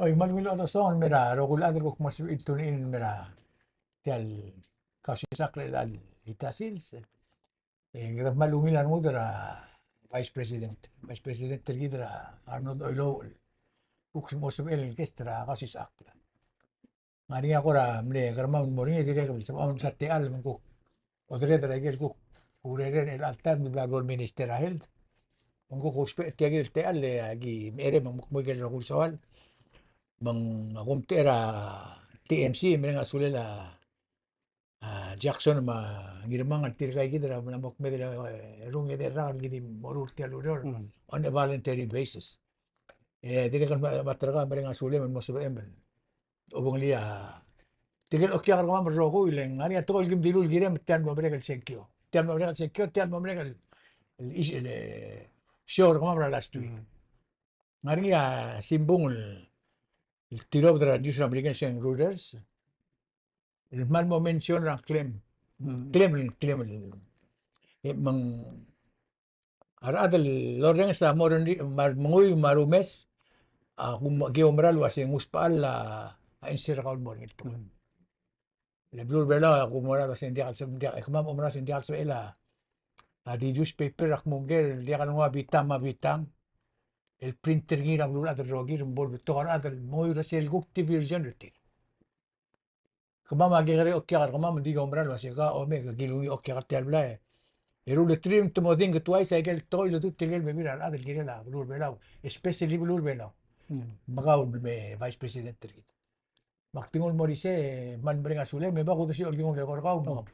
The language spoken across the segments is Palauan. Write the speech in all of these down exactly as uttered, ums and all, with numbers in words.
Oi, me a ungil el chad er a song el mei er a rokui el chad el kuk mo sebechir el tune in el mei er tia el kausisechakl er chelecha el sils. E kede kmal ungil a rengud er a Vice President. Vice President er kid er a Arnold Oilouch el kuk mo sebechel el guest er a kausisechakl. Ng ngar er ngii a kora mle kermam el mo er ngii, dirrek el sebecham el msa techall me ng kuk odered er a ikel kuk urerel er chelecha el taem el bla bo el Minister er a Health. Me ng kuk ousbech er tia kid el techall e aki mechere me ng kmo ikel rokui el soal. Me ng a kumtechei er a T M C, mereng a sulel a a Jackson me a Ngirmang el tirka kid er a mla mo kmeed el, e, runged er a rak el kid di moruul er tia el ureor on a voluntary basis. E dirrek el me, me a terkam, mereng a sulem el mo sebechem el obengelii a tirke el okiak er kemam el rokui, le ng ngar er ngii a tekoi el kim dilu el kirem, tia el mo merek el sengkio. Tia el mo merek el sengkio, tia el mo merek el, el, el, e, show er kemam er a last week. Ng ngar er ngii a simbung el, el tilobed er a news er a Merikel el se ng Reuters el kmal mo mention er a klem. Klem, klem. E me ng a rechad el orrenges a mo er ngii, me a remenguiu me a rumes a kum, ki oumera el uase ng usbechall a, a answer er kau el mo er ngii el tekoi. Le beluu er a Belau a kumo er a se ng diak el se, ng diak, e kemam a oumera se ng diak el sebechel a, a di newspaper er a kmo ngike el diak el nguu a bitang me a bitang el print er ngii er a beluulechad el rokir me bo el betok a rechad el menguiu er sel kuk diversion er tir. Kemam a kekerei a okiak er kemam, ng di ki oumera el uase ka, ome, ke kilungii a okiak er tia el blai. E ruleterir me te mo think twice a ikel tekoi el ldu tirke el bebil er a rechad el kirel a beluu er a Belau, especially beluu er a Belau. Me kau el me Vice President er kid. Me ak di nguu el mo er isei, e kmal mereng a sulem, me bo kudesiich el kinguu el eko er kau.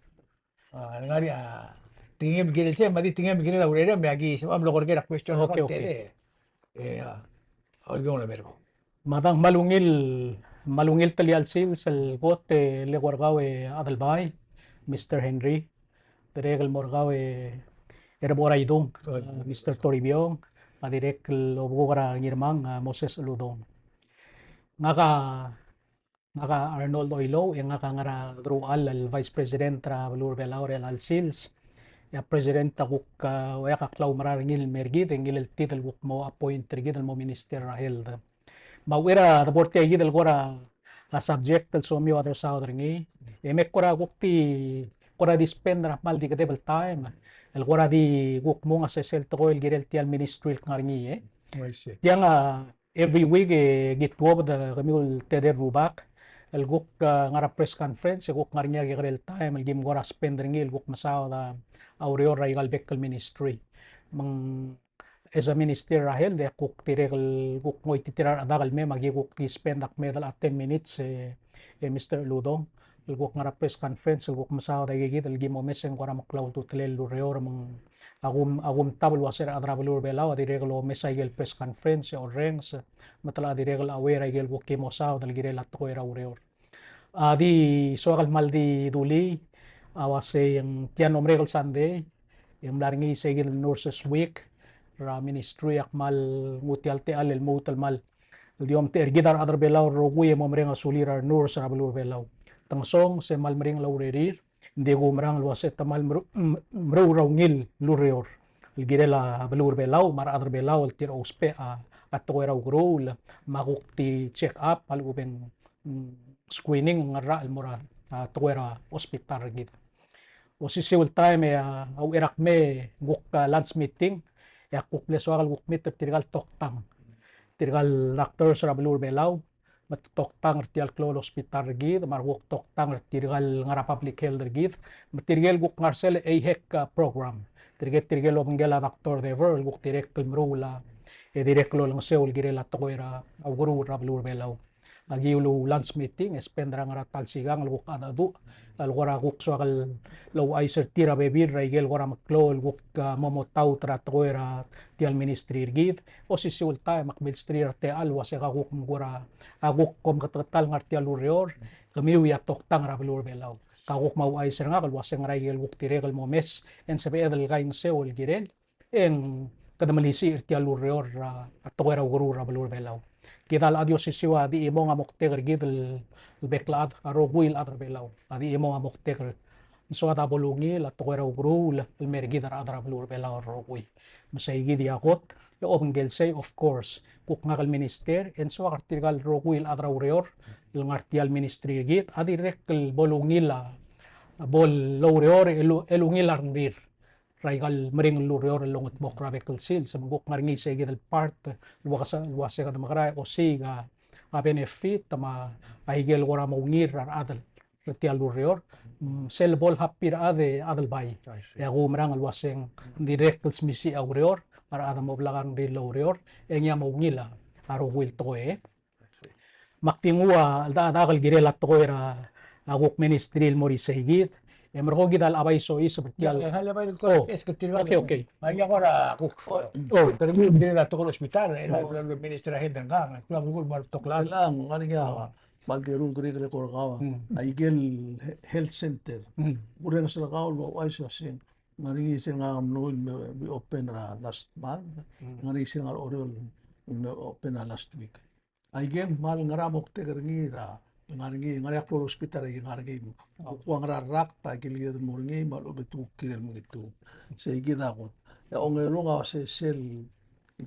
A, ngar er ngii a tekingem el kirel sei, me a di tekingem el kirel a urerem, me aki sebecham el oker er a question. Okay, okay. E, a, el kinguu el eko er kau. Madam, kmal ungil, kmal ungil tia el sils el kot, e, el eko er kau e Adelbai, Mister Henry, dirrek el mo er kau e Rebora Idung, a, Mister Toribiong, a dirrek el obekuk er a Ngirmang, a Moses Uludong. Ngak a Ngak a Arnold Oilouch, e ngak a ngar er a deruchall el Vice President er a beluu er a Belau er chelecha el sils. E a President a kuk, a, oeak a klaumerang er ngii el mer kid, e ngii el tid el kuk mo appoint er kid el mo Minister er a Health. Me a uchei er a debo er tia kid el kora, a, subject el somiu a desaod er ngii, e me kora kuk di, kora di spend er a kmal di kedeb el taem el kora di kuk mong a sesei el tekoi el kirel tia el ministry el kngar er ngii, e. Tiang a, every week, e, ki tuobed, e, kemiu el tedei el rubak el kuk, e, ngar er a press conference, e kuk ngar er ngii a kekerei el taem el kim kora spend er ngii el kuk mesaod a ureor er aika el bek el ministry. Me ng, as a Minister er a Health, e kuk dirrek el kuk ngoititerir a rechedak el mei me aki kuk di spend a kmeed el ten minutes, e, e Mister Uludong, el kuk ngar er a press conference el kuk mesaod aika kid el kim omes e ng kora meklou a ultutelel el ureor. Me ng a kum, a kumtab el uase a rechad er a beluu er a Belau a dirrek el omes aike el press conference e orrenges, me te locha dirrek el aware aike el kuk ki mo saod el kirel a tekoi er a ureor. A di soak el kmal di dulii a uase ng tia el mlo merek el Sunday e ng mla er ngii sei kid el Nurses Week er a ministry, e ak kmal nguu tia el techall el lmuut el kmal el di omtechei er kid a rechad er a Belau el rokui e mo mereng a sulir a renurse er a beluu er a Belau. Te ngesonges e kmal meringel a urerir, ng di kumerang el uase te kmal meru-, m-, meruul er a ungil el ureor el kirel a beluu er a Belau me a rechad er a Belau el tir a ousbech a, a tekoi er a ukeruul, me a kuk di check up, a lechub e ng, mm, screening, ngar er a el mo er a, a, tekoi er a hospital er kid. Osisiu el taem e, a, a uchei er a kmei e ng kuk, a, lunch meeting, e ak kuk mle soak el kuk meet er tirka el toktang, tirka el doctors er a beluu er a Belau, me te toktang er tia el klou el hospital er kid, me a rekuk toktang er tirka el ngar er a public health er kid, me tirke el kuk ngar er sel AHEC, a, program. Tirke, tirke el obengkel a Doctor Dever, el kuk dirrek el meruul a, e dirrek el olengeseu el kirel a tekoi er a ukeruul er a beluu er a Belau. Aki ulu lunch meeting, e spend er a ngar er a ta el sikang el kuk a dedu, el kora kuk soak el ouchais er tir a bebil er aike el kora meklou el kuk, a, mo, mo taut er a tekoi er a tia el ministry er kid. Osisiu el taem e ak milsterir a techall el uase ka kuk mo kora, a kuk kom keteketang el ngar tia el ureor, kemiu a toktang er a beluu er a Belau. Ka kuk mo ouchais er ngak el uase ngera aike el kuk dirrek el mo omes e ng sebeched el kaingeseu el kirel, e ng kede melisiich er tia el ureor er a tekoi er a ukeruul er a beluu er a Belau. Kid a locha di osisiu a di chimong a moktek er kid el bek el chad, a rokui el chad er a Belau. A di chimong a moktek er ng soad a bo lungil a tekoi er a ukeruul el mer kid a rechad er a beluu er a Belau el rokui. Me sei kid a kot, e obengkel sei, of course, kuk ngak el minister, e ng soak er tirka el rokui el chad er a ureor el ngar tia el ministry er kid, a dirrek el bo lungil a, bo loureor el, el ungil a rengrir er aika el meringel el ureor el longedmokl er a bek el sils. Me ng kuk ngar er ngii sei kid el part el ua kesa, el ua se kede mekerang e osiik a benefit me aike el kora mo ungil er a rechad er tia el ureor. Mm, sel bo el happy er a chad e chad el bai. I see. E a kumerang el ua se ng dirrek el smisichii a ureor, a rechad a mo blak a rengrir el oureor, e ngii a mo ungil a rokui el tekoi. Me ak di nguu a cheldecheduch el kirel a tekoi er a kuk ministry el mo er isei kid, e merekong kid a locha bai soiseb er tia el. Oh, okay, okay. Ngar er ngii a kora kuk, oh, term el kirel a tekoi er a hospital, e, oh, ministry er a health er ngak, e kuk mo er a toklar. Ngar er ngii a kmal terung kirel kora kau, mm, aike el he-, health center. Mm. Kurrenges er kau el ouchais a se ng ngar er ngii sel ngar er a mlui el me, me open er a last month. Mm. Ngar er ngii sel ngar er a Oreor el me open er a last week. Aike el kmal ngar er a moktek er ngii er a, ngar er ngii, ngar er ngii a klou el hospital er a ngar er ngii. Kuk ua ngera el rakt a ikel kid el mo er ngii me a lechub e te kuk kirel mengitu. Sei kid a kot. E ongerung a ua se sel,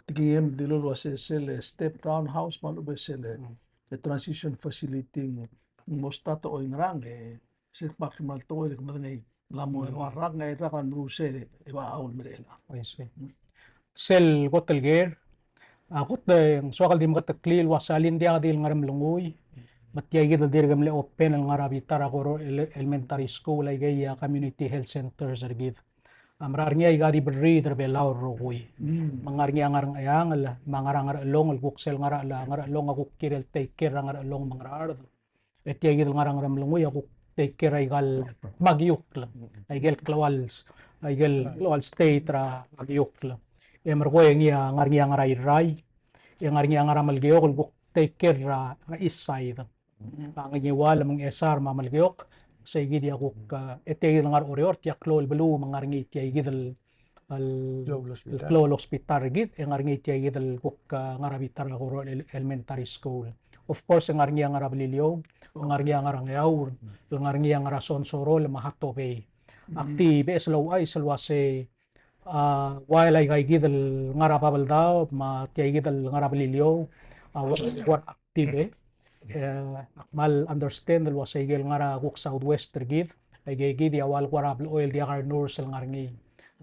tekingem el dilu el ua se sel, e, step down house me a lechub e sel, e, mm, e transition facility ng mo start a oingerang, e sel kmal, kmal tekoi el kmedengei. Mla mo, mm, ua rak, ngar er a rak el meruul sei e ua a ulmerechel. I see. Sel kot el ker, a kot e ng soak el di meketeklii el ua se alii, ng diak di el Ngeremlengui, me tia kid el dirk mle open el ngar er a bita er a Koror Ele-, Elementary School, aikei a community health centers er kid. A mera er ngii a ika di berriid er Belau el rokui. Mm. Me ng ngar er ngii a ngar er a Ngcheangel, me a ngar er a Ngerchelong, el kuk sel ngar er a Ngerchelong a kuk kirel take care er a Ngerchelong me a Ngaraard. E tia kid el ngar er a Ngeremlengui a kuk take care er aika el makiukl, aike el klou el, aike el klou el state er a makiukl. E merekong e ngii a ngar er ngii a ngar er a Irrai, e ngar er ngii a ngar er a Melekeok el kuk take care er a east side. A Ngiwal me a Ngchesar me a Melekeok, sei kid a kuk, e tia kid el ngar er a Oreor, tia klou el beluu me ng ngar er ngii tia kid el el klou el hospital er kid, e ngar er ngii tia kid el kuk, a, ngar er a bita er a Koror Ele-, Elementary School. Of course, e ngar er ngii a ngar er a Beliliou, ngar er ngii a ngar er a Ngeaur, ngar er ngii a ngar er a Sonsorol me a Hatohobei. Ak di beches el ouchais el ua se, a, ua el aika kid el ngar er a Babeldaob me tia kid el ngar er a Beliliou, a, ua, ua active, e. E, ak kmal understand el ua se ikel ngar er a kuk Southwest er kid, aike kid a ua el kora blechoel diak a renurse el ngar er ngii.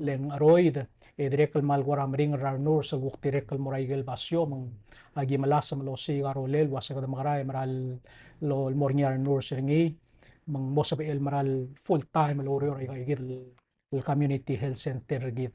Le ng cheroid, e dirrek el kmal kora meringel er a renurse el kuk dirrek el mo er a ikel basio, me ng aki melasem el osiik a rolel el ua se kede mekerang e mera el mo er ngii a renurse er ngii, me ng mo sebechel el mera el full time el oureor er aika kid el el community health center er kid.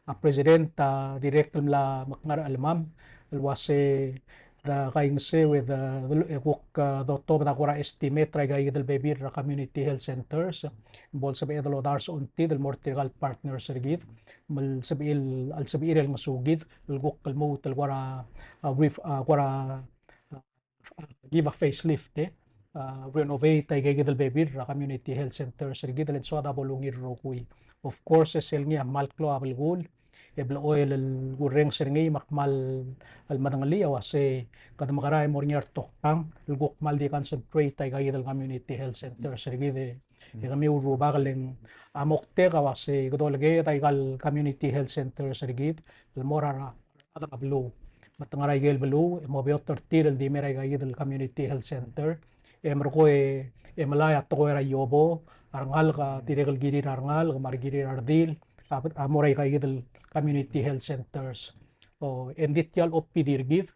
A president a dirrek el mla mekngar er a chelemam el ua se de kaingeseu e de, de, e kuk, a, dotobed a kora estimate er aika kid el bebil er a community health centers. Bo lsebeched el odars a ongtid el mo er tirka el partners er kid me lsebechir, a lsebechir el ngesukid el kuk lmuut el kora, a, ref-, a, kora, a, give a facelift, e, a, renovate aika kid el bebil er a community health centers er kid el soad a bo lungil el rokui. Of course, e sel ngii a kmal klou a belkul, e blechoel el kurrenges er ngii me ak kmal medengelii a ua se kede mekerang e mo er ngii a retoktang el kuk kmal di concentrate aika kid el community health centers er kid, e, e kemiu el rubak. Le ng a moktek a ua se kede olekeed aika el community health centers er kid el mo er a rechad er a beluu. Me te ngar er aike el beluu, e mo beot er tir el di mei er aika kid el community health center. E merekong e, e melai a tekoi er a iobo, a rengalek a dirrek el kirir a rengalek, me a rekirir a redil, a, a mo er aika kid el community health centers. O, e ng di tia el O P D er kid,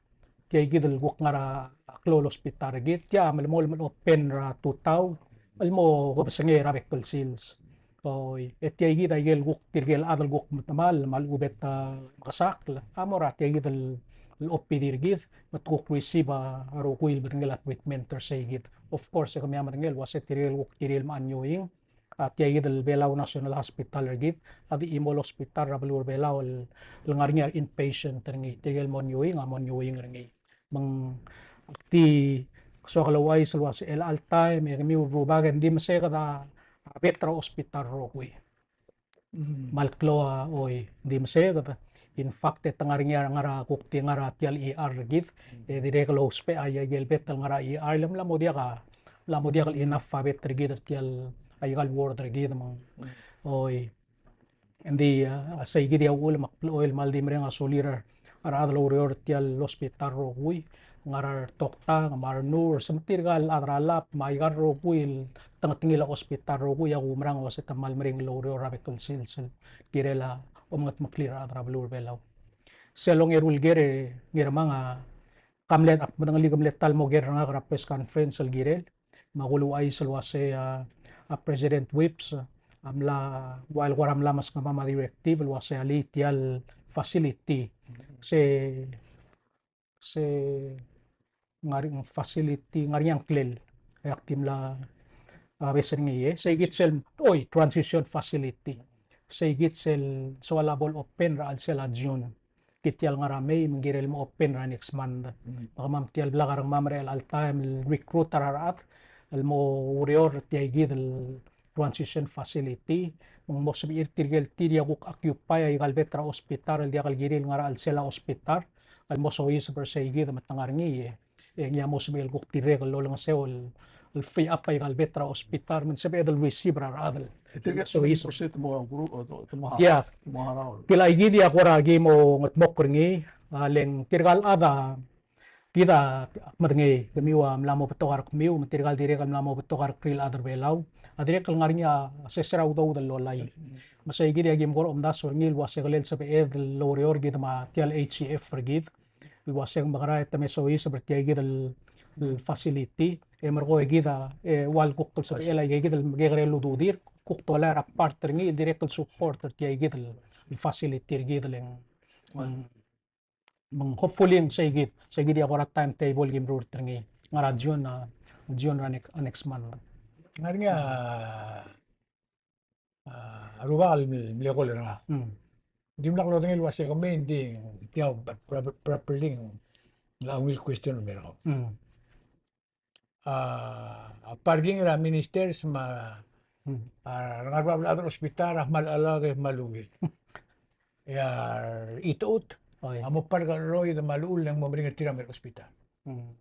tia kid el kuk ngar er a klou el hospital er kid, tia a melemolem el open er a tutau el mo kebesengei er a bek el sils. Oi, e tia kid a ikel kuk tirke el chad el kuk metemall me a lechub e te mekesakl a mo er a tia kid el, el O P D er kid, me te kuk receive a, a rokui el bedengel a treatment er sei kid. Of course, e kemiu a medengei el ua se tirke el kuk kirir el mla nyoing, a tia kid el Belau National Hospital er kid a di chimo el hospital er a beluu er a Belau el, el ngar er ngii a inpatient er ngii, tirke el mo nyoing a mo nyoing er ngii. Me ng ak di soak el ouchais el ua se chelecha el taem e kemiu el rubak e ng di meseked a bed er a hospital el rokui. Mm. Kmal klou a, oi, ng di meseked. In fact, e te ngar er ngii a, ngar er a kuk di ngar er a tia el E R er kid, e dirrek el ousbech a ikel bed el ngar er a E R, le ng mla mo diak a, mla mo diak el enough a bed er kid er tia el, aika el ward er kid me ng, oi. Ng di, a, sei kid a uchul me ak blechoel el kmal di mereng a solir a rechad el oureor er tia el hospital el rokui, ngar er a toktang, me a renurse, me tirka el chad er a lab, me aika el rokui el tengetengil a hospital el rokui, a kumerang el uase te kmal mereng el oureor er a bek el sils el kirel a omengetmoklir a rechad er a beluu er a Belau. Sel ongeru el ker e Ngirmang, a, ke mle, ak medengelii ke mle ta el mo ker er ngak er a press conference el kirel, me a kuluuchais el uase, a, a President Whipps a mla, ua el kora mla meskemam a directive el uase alii tia el facility. Se, se ngar er ngii a facility, ngar er ngii a ngklel. E ak di mla, a, beches er ngii, e. Sei kid sel, oi, transition facility. Sei kid sel soal a bo el open er a chelsel a June. Kid tia el ngar er a May, me ng kirel mo open er a next month. Mm. Me kemam tia el blak a rengmam er chelecha el taem el recruit er a rechad el mo oureor er tia kid el transition facility, me ng mo sebechir tirke el tir a kuk occupy aika el bed er a hospital el diak el kirir el ngar er a chelsel a hospital, el mo soiseb er sei kid me te ngar er ngii, e. E ngii a mo sebechel kuk dirrek el olengeseu el, el free up aika el bed er a hospital, me ng sebeched el receive er a rechad el. E tirke el soiseb. Te mo gru-, o te mo ha-, ia, te mo harau. Tia kid a kora ki mo ngetmokl er ngii, a, le ng tirka el chad a, kid a medengei, kemiu a mla mo betok a rekmiu, me tirka el dirrek el mla mo betok a rekrir el chad er a Belau a dirrek el ngar er ngii a sesei er a udoud el lolai. Me sei kid a ki mo kora omdasu er ngii el uase kelel sebeched el oureor kid me a tia el H C F er kid el uase ng mekera e te me soiseb er tia kid el, el facility, e merekong e kid a, e ua el kuk el sebechel aika kid el mekekerei el ududir, kuk tolai er a part er ngii el dirrek el support er tia kid el, el facility er kid el ng. Me ng hopefully ng sei kid, sei kid a kora timetable el ki mrurt er ngii. Ngar er a June, a, June er a next, a next month. Ngar er ngii a, a, rubak el mle call er ngak. Mm. Dimlak lodengei el uase kemiu, ng di tia proper-, properly ng locha ungil question el mer kau. Mm. A, a parking er a ministers me a, mm, a rengar er a bab el chad er a hospital a kmal chelechang e kmal ungil. E a rechitechut, oi, a mo park er a cheroid me a llechul e ng mo meringel tir a mer a hospital. Mm.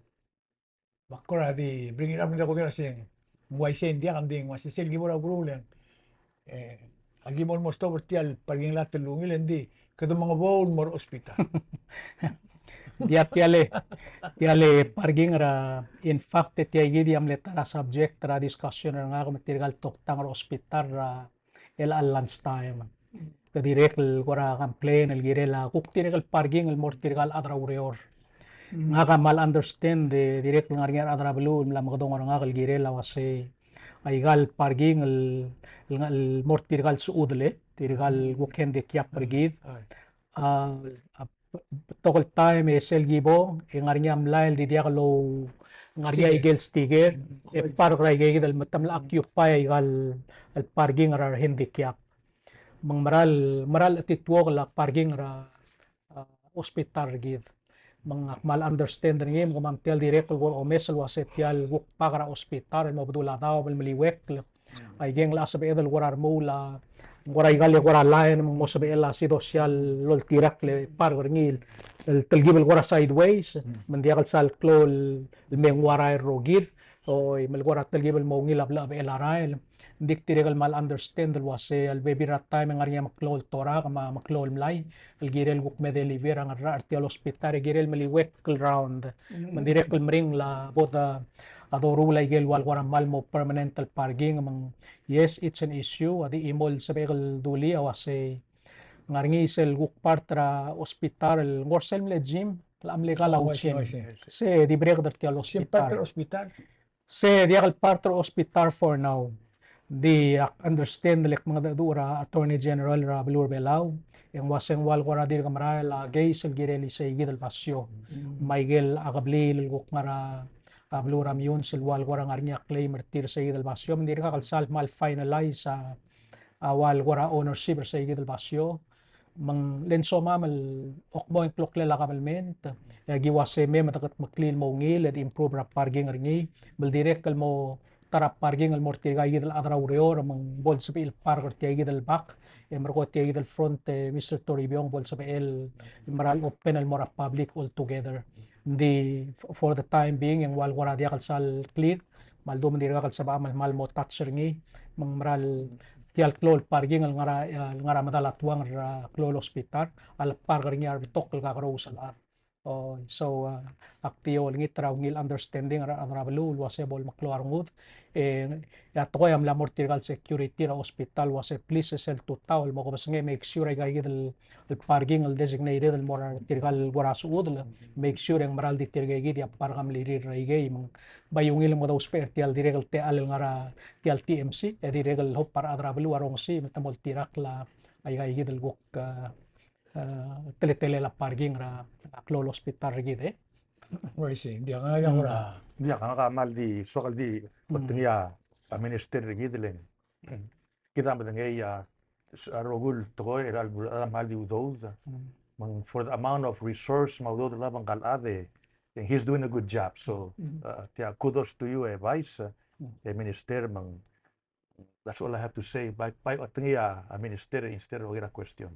Me ak kora di bring it up, ng di kudengei el uase ng uaisei, ng diak, ng di ng uaisei sel ki bo er a ukeruul e ng, e, a ki mo el mo stop er tia el parking lot el ungil, e ng di kede mengebou el mo er a hospital. Ia, tia el, tia el parking er a, in fact, e tia kid a mle ta er a subject er a discussion er ngak me tirka el toktang er a hospital er a, el chelecha el lunch time. Ke dirrek el kora complain el kirel a kuk dirrek el parking el mo er tirka el chad er a ureor. Mm. Ngak a kmal understand e dirrek el ngar er ngii a rechad er a beluu el mla mekedong er ngak el kirel a uase aika el parking el, el, el mo er tirka el sechudel, e, tirka el kuk handicap er kid. Ai. A, a, betok el taem e sel ki bo, e ngar er ngii a mlai el di diak lo, ngar er ngii a sticker, ikel sticker, e park er aika kid el me te mla occupy aika el, el parking er a handicap. Me ng meral, meral chetituokel a parking er a, a, hospital er kid. Me ng kmal understand er ngii, me kemam tia el dirrek el kora omes el uase tia el kuk park er a hospital el mo bedul a daob el meliuekl. Aike el sebeched el kora remuul a, kora aika el kora line, me ng mo sebechel a sidosia el oltirakl e park er ngii el telkib el kora sideways, me ng diak el sal klou el me ng ua rael el rokir, oi, me le kora telkib el mo ungil a blechebechel a rael. Ng di ke dirrek el kmal understand el uase a lebebil er a taem e ng ngar er ngii a meklou el torak me a meklou el mlai el kirel kuk me deliver a ngerachel er tia el hospital e kirel meliuekl el round. Me ng dirrek el meringel a bo de a doruul aike el ua el kora kmal mo permanent el parking, me ng, yes, it's an issue, a di chimo el sebechek el dulii a uase ng ngar er ngii sel kuk part er a hospital el ng kora sel mle gym, el mle kall a gym. Oh, I see, I see. Se di break er tia el hospital. Sel part er a hospital? Se diak el part er a hospital for now. Di ak understand el kmo ng mengedecheduch er a Attorney General er a beluu er a Belau, e ng uase ng ua el kora dirk merael a case el kirel isei kid el basio. Mm. Me aike el kebliil el kuk ngar er a beluu er a Meyuns el ua el kora ngar er ngii a claim er tir isei kid el basio, me ng dirkak el sal kmal finalize a, a ua el kora ownership er isei kid el basio. Me ng le ng somam el kmo ng kloklel a kabelment, e aki uase me me dekedmeklii el mo ungil e de improve er a parking er ngii, me le dirrek el mo ta er a parking el mo er tirka kid el chad er a ureor, me ng bo lsebechir el park er tia kid el back, e merekong tia kid el front, e Mister Toribiong bo lsebechel el mera el open el mo er a public altogether. Ng di f-, for the time being, e ng ua el kora diak el sal clear, me a ldu me ng dirkak el sebecham el kmal mo touch er ngii, me ng mera el tia el klou el parking el ngar er a, el ngar er a medal a tuang er a klou el hospital, a le park er ngii a rebetok el kakerous el chad. O, so, a, ak di olengit er a ungil understanding er a rechad er a beluu el uase bo lemeklou a rengud. E, e a tekoi a mla mo er tirka el security er a hospital el uase please sel tutau el mo kebesengei, make sure aika kid el, el parking el designated el mo er tirka el kora sechudel, make sure e ng meral di tirka kid a park a mlirir er aikei, me ng bai ungil el mo dousbech er tia el dirrek el techall el ngar er tia el T M C, e dirrek el hope a rechad er a beluu a rongesii me te mo oltirakl aika kid el kuk, a, a, teletelel a parking er a klou el hospital er kid, e. Oi, sei, ng diak, ng diak, kora. Ng diak, ngak a kmal di soak el di otengii a minister er kid el, kid a medengei a, a rokui el tekoi er a, a kmal di udoud. Me ng for the amount of resource me a udoud el obengkel a chad, e, he's doing a good job. So, a, tia, kudos to you, e Vice, e Minister, me ng That's all I have to say. Bai, bai otengii a, a minister, instead of a question.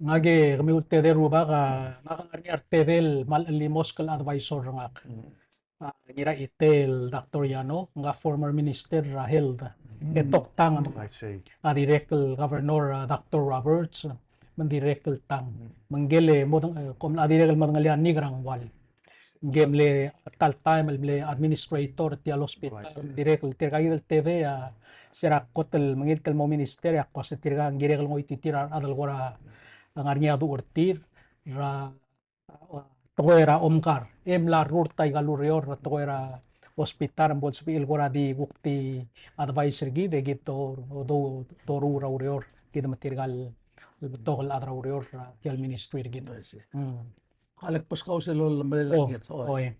Ngak e kemiu el tedei el rubak, a, ngak a ngar er ngii a retedei el kmal chelimosk el advisor er ngak. A, Ngiraitei el Doctor Yano, ngak a former minister er a health. E toktang, I see, a dirrek el governor, a, Doctor Roberts, me ng dirrek el tang. Me ngike el modeng, e, kom a dirrek el modengelii a Nick Rangwal. Ngike el mle, tal taem el mle administrator er tia el hospital, dirrek el tirka kid el tedei a, se er a kot el mengilt el mo minister, e ak kmo se tirka ng kirek el ngoititerir a rechad el kora ngar er ngii a duch er tir er a, a, tekoi er a Omkar. E mla rurt aika el ureor er a tekoi er a hospital me bo lsebechir el kora di kuk di advice er kid, e kid do, do, doruul er a ureor, kid me tirka el betok el chad er a ureor er tia el ministry er kid. I see. Mm. Ak lak beskau sel lolemolem er kid. Oi. Oi.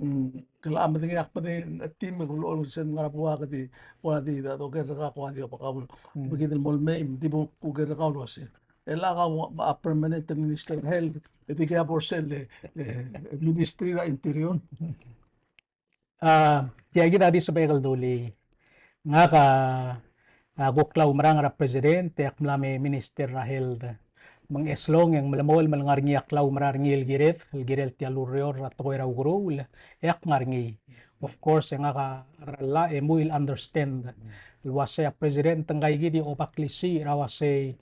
Mm, ke locha medengei, ak medengei a team el kuk sel ngar er a bua, ke di, kora di, da, doker er kau, kora di, obekau. Mm. Me kid el mo lemei, di bo kuker er kau el uase, e le kau a permanent minister er a health, e di kau a bo er sel, e, ministry er a interior. A, tia kid a di sebechek el dulii. Ngak a, a, kuk klaumerang er a president, e ak mla me minister er a health. Me ng as long e ng melemolem el ngar er ngii a klaumerang er ngii el kired, el kirel tia el ureor er a tekoi er a ukeruul, e ak ngar er ngii. Of course, e ngak a rellach e mui el understand el uase a president ngkai kid a oba klisiich er a uase,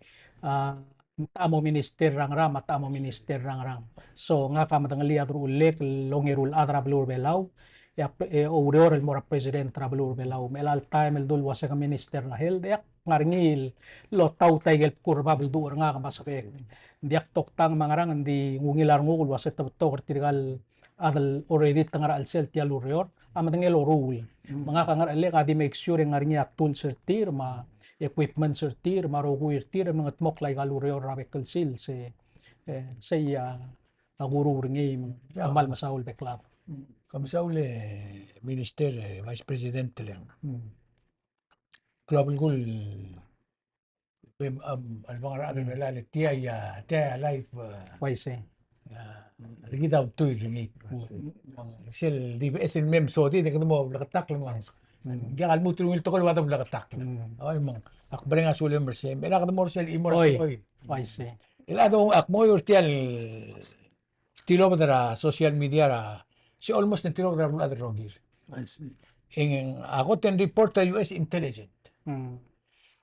a, ng techa mo minister er a ngerang, me a techa mo minister er a ngerang. So, ngak a medengelii a deruchellek el ongeru el chad er a beluu er a Belau, e a, e oureor el mo er a president er a beluu er a Belau. Me chelecha el taem el dul uase ke minister er a health, e ak ngar er ngii el otaut aike el bkul er bab el duch er ngak me a sebechek. Ng diak toktang me a ngerang, ng di ng ungil a renguk el uase te betok er tirka el chad el already te ngar er a chelsel tia el ureor a medengei el oruul. Mm. Me ngak a ngerchelek a di make sure e ng ngar er ngii a tools er tir, me a equipments er tir, me a rokui er tir, me ng mengedmokl aika el ureor er a bek el sils, e, e, sei a, a kuruul er ngii, me ng kmal mesaul bek el chad. Ke mesaul e Minister, e Vice President Teleng. Mm. Klou a belkul Em, em, el bang er a rechad er a Belau, tia, tia, tia live, e, uaisei, a, er kid a ultuil er ngii. Mm. Sel di beches el mei me sodii, e kede mo bleketakl me ng. Mm. Diak a lmuut el ungil tekoi el ua de bleketakl. Mm. Oi, me ng, ak mereng a sulem er sei. Me a kede mo er sel chimo er a tekoi. Uaisei. El a do, ak mo er tia el tilobed er a social media er a, se almost ng tilobed er a beluulechad el rokir. Uaisei. E ng, a kot el report er a U S intelligence. Mm.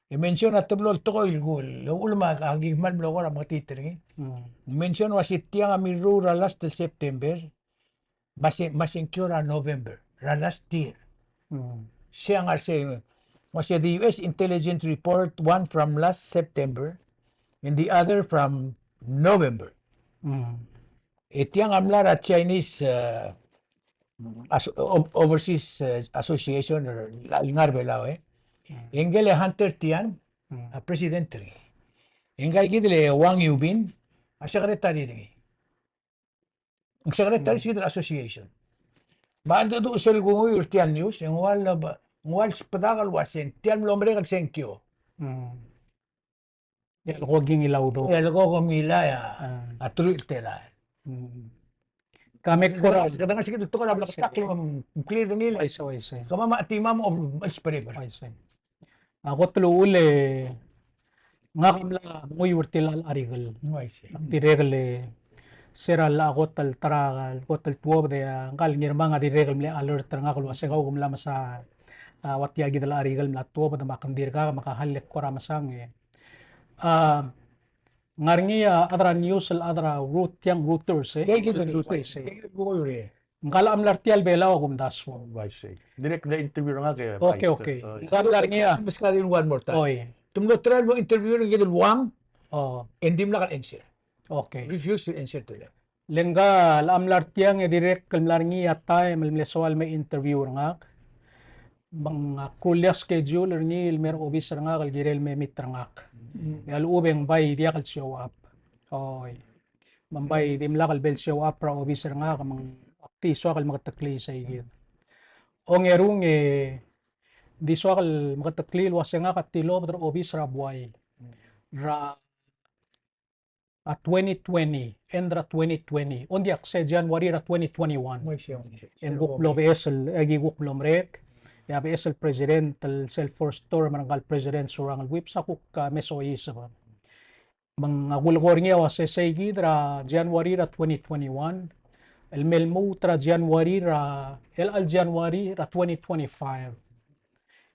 E mention a teblo el tekoi el kuk, el uchul me a ki kmal mlo kora meketeket er ngii. Mm. Mention el uase tiang a mirruul er a last el September, me a se, me a sengkio er a November, er a last year. Mm. Se a ngar er sei, me a se the U S intelligence report, one from last September, and the other from November. Mm. E tiang a mla er a Chinese, e, as-, o-, Overseas, e, Association, er a ngar er a Belau, e. Mm. E ngike el Hunter Tian, mm, a president er ngii. E ngika kid el Wang Yubin, a secretary er ngii. Ng secretary, mm, er kid el association. Me a ldu-, ldu-, sel kunguiu er tia el news, e ng ua le, ng ua le sbedak el uase ng tia el mlo merek el sengkio. Mm. E le ko ki ngilai a udoud. E le ko ki ngilai a, a truich el telael. Mm. Ka me kora. Kede ngar er sei kid el tekoi er a bleketakl, mm, clear er ngii. Uaisei, uaisei. Kemam a chetim a mo, mm, spread. Uaisei. A kot el uchul e ngak a mla menguiu er tia el article. Uaisei. Dirrek el, se er a kot el ta er a, kot el tuobed e, a, ngka el Ngirmang a dirrek el mle alert er ngak el uase kau ke mla mesa A, ua tia kid el article el mla tuobed me a kngdir kak me ke hal e kora mesang e. A, ngar er ngii a chad er a news el chad er a Reut-, tiang Reuters, e? Ia, kid el Reuters, e. Ngka el mla er tia el Belau a kumdasu. Oh, I see. Dirrek el interview er ngak e. Okay, okay. Ngka el mla er ngii a. Meskadin one more time. Oi. Te mlo try el mo interview er ngii el uang. Oh. E ng dimlak el answer. Okay. Refuse to answer to them. Le ngka el mla er tiang e dirrek el mla er ngii a taem el mle soal el me interview er ngak. Me ng, a, kuruul a schedule er ngii el me er a obis er ngak el kirel el me meet er ngak. Mm. E a lechub e ng bai diak el show up. Oi. Me ng bai dimlak el bo el show up er a obis er ngak me ng ak di soak el meketeklii sei kid. Ongerung e di soak el meketeklii el ua se ngak a tilobed er a obis er a buai. Er a a twenty twenty, end er a twenty twenty. Ng diak, se January er a twenty twenty-one. Ng kuk mlo beches el, e ki kuk mlo merek. E a beches el president el sel first term er ngka el President Surangel Whipps a kuk, a, me soiseb. Me ng a kulekoi er ngii a ua se sei kid er a January er a twenty twenty-one. El me lmuut er a January er a, el chelecha el January er a twenty twenty-five.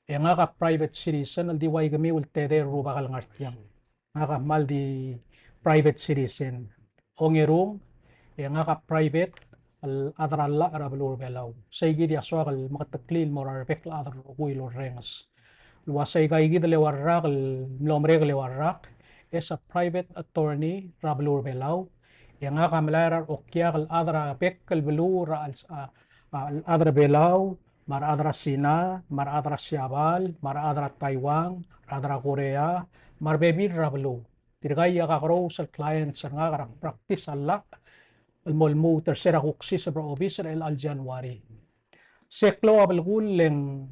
E ngak a private citizen el di ua ikemiu el tedei el rubak el ngar tiang. Ngak a kmal di private citizen. Ongerung, e ngak a private el chad er a llach er a beluu er a Belau. Sei kid a soak el meketeklii el mo er a rebek el chad el rokui el orrenges. El ua sei kid el eua el rak el mlo merek el eua el rak, as a private attorney er a beluu er a Belau, e ngak a melai er a reokiak el chad er a bek el beluu er a, a, a, el chad er a Belau, me a rechad er a Sina, me a rechad er a Siabal, me a rechad er a Taiwan, rechad er a Korea, me a rebebil er a beluu. Tirka a kakerous el clients er ngak er a practice a llach el mo lmuut er se er a kuk siseb er a obis er chelecha el January. Se klou a belkul e ng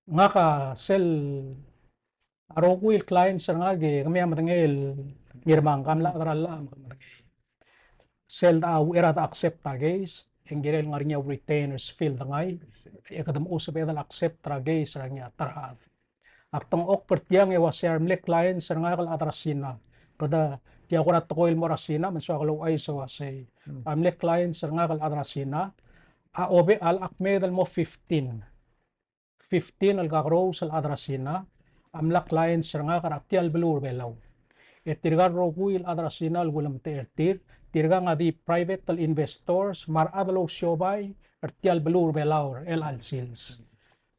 ngak a sel a rokui el clients er ngak e kemiu a medengei el ngii me ngka a mla chad er a llach me ke medengei. Sel de a uchei er a de accept a case, e ng kirel ngar er ngii a retainers fee el dengai, e kede mo sebeched el accept er a case er a ngii a ta er a chad. Ak dengchokl er tiang e ua se a remle clients er ngak el chad er a Sina. Kede tia kora tekoi el mo er a Sina, me ng soak el ouchais el ua sei. A remle clients er ngak el chad er a Sina, a obe a lak mei el mo fifteen. Fifteen el kakerous el chad er a Sina a mla clients er ngak er tia el beluu er a Belau. E tirka el rokui el chad er a Sina el kulemtechei er tir, tirka a di private el investors me a rechad el ousiobai er tia el beluu er a Belau er chelecha el sils.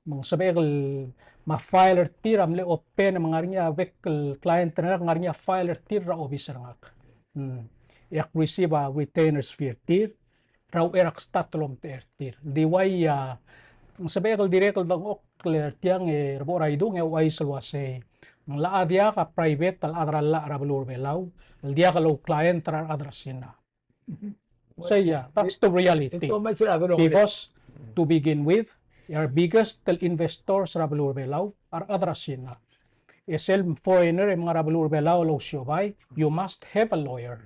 Me ng sebechek el me a file er tir a mle open me ng ngar er ngii a bek el client er ngak, ng ngar er ngii a file er tir er a obis er ngak. Mm. E ak receive a retainers fee er tir, er a uchei er a kstart el omtechei er tir. Di ua ia, ng sebechek el dirrek el dengchokl er tiang e re bo er a idung e ouchais el ua sei. Ng locha diak a private el chad er a llach er a beluu er a Belau el diak louclient er a rechad er a Sina. Sei ia, that's the reality. Because to begin with, our biggest el investors er a beluu er a Belau a rechad er a Sina. E sel foreigner e mngar er a beluu er a Belau el ousiobai, you must have a lawyer.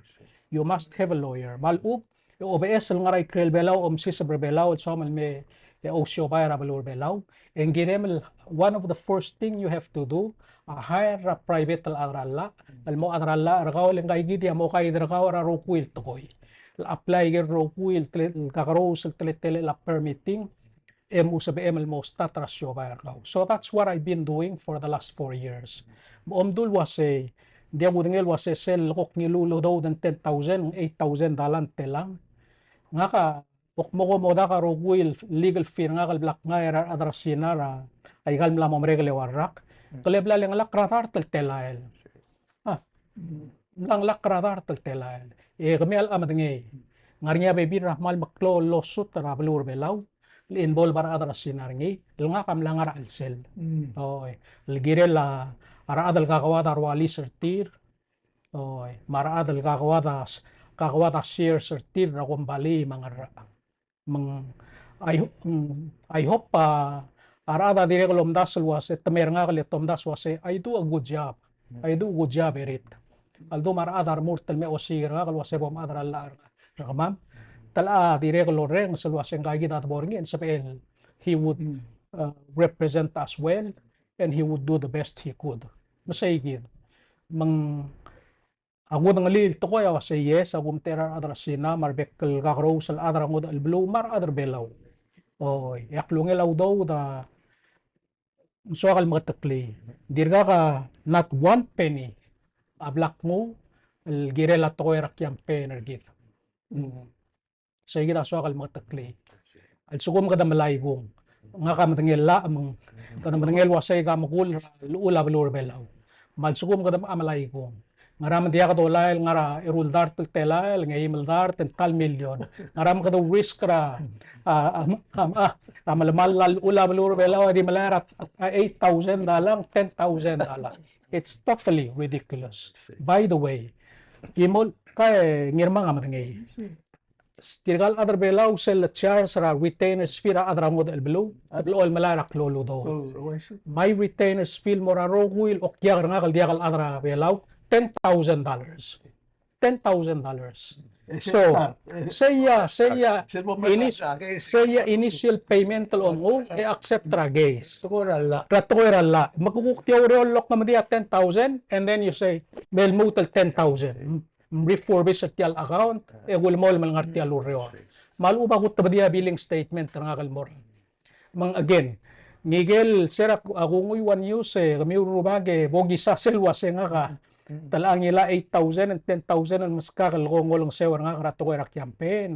You must have a lawyer. Me a lechub, e obeches el ngar er a ikrel Belau, omsiseb er a Belau, el soam el me, e ousiobai er a beluu er a Belau. E ng kirem el, one of the first thing you have to do, a hire er a private el chad er a llach, el mo chad er a llach er kau, le ngka kid a mo guide er kau er a rokui el tekoi. El apply er a rokui el tele-, el kakerous el teletelel a permitting, e mo sebechem el mo start er a siobai er kau. So that's what I've been doing for the last four years. Me omdu el ua sei, ng diak kudengei el ua sei sel kuk ngiluu el udoud el ten thousand, eight thousand dollar el telang. Ngak a, kuk mo ko modak a rokui el legal fee er ngak el blak ngai er a rechad er a Sina er a, aika el mla mo merek el eua el rak. Kele bla le ngelakl er a dart el telael. A, mla ngelakl er a dart el telael. E kemiu a locha medengei. Ng ngar er ngii a bebil er a kmal meklou el lawsuit er a beluu er a Belau el involve a rechad er a Sina er ngii, el ngak a mla ngar er a chelsel. Oi, el kirel a rechad el kakoad a ua lease er tir. Oi, me a rechad el kakoad a s-, kakoad a shares er tir er a kombalii me a ngerang. Me ng, I ho-, mm, I hope, a, a rechad a dirrek el omdasu el ua se, te mei er ngak el te omdasu el ua se, I do a good job. I do a good job er it. A ldu me a rechad a remurt el me osiik er ngak el ua se bo mchad er a llach er kemam. Te locha dirrek el orrenges el ua se ngka kid a debo er ngii, e ng sebechel he would, uh, represent us well, and he would do the best he could. Me sei kid. Me ng a kudengelii el tekoi a ua se yes, a kumtechei er a rechad er a Sina, me a rebek el kakerous el chad er a ngodech el beluu, me a rechad er a Belau. Oi, e ak lungil a udoud a, ng soak el meketeklii. Dirkak a not one penny a blak nguu el kirel a tekoi er a campaign er kid. Mm. Sei kid a soak el meketeklii. A lsekum kede melai kung. Ngak a medengei el llach me ng, kede medengei el uasei ka mekull er a llechul a beluu er a Belau. Me a lsekum kede melai kung. Ngera me ng diak dolael, ngar er a eru el dart el telael, ng eim el dart, ng ta el million. Ngera me kede risk er a, a, a, a, a, a melemall a llechul a beluu er a Belau a di melai er a, a eight thousand dollar, ten thousand dollar. It's totally ridiculous. By the way, Imol, ka e Ngirmang a medengei. Tirka el chad er a Belau sel le charge er a retainers fee er a chad er a ngodech el beluu, a blechoel melai er a klou el udoud. Oh, oh, I see. My retainers fee el mo er a rokui el okiak er ngak el diak el chad er a Belau, ten thousand dollars. Ten thousand dollars. Eh, so, sel, eh, sei a, sei a, sel bo inis-, mesa, okay, sei a initial payment el omnguu, e accept er a case. Tekoi er a llach. Er a tekoi er a llach. Me kuk tia ureor el kmo ng di a ten thousand, and then you say, me lmuut el ten thousand. Refurbish er tia el account, e kulemolem el ngar tia el ureor. Me a lechub a kutebedii a billing statement er ngak el mo er. Me ng again, ngikel ser a ku-, a kungui ua news e, kemiu el rubak e bo kisa sel uase ngak a, mm, te locha ngilai a eight thousand and ten thousand el meskak el ko ng olengeseu er ngak er a tekoi er a campaign.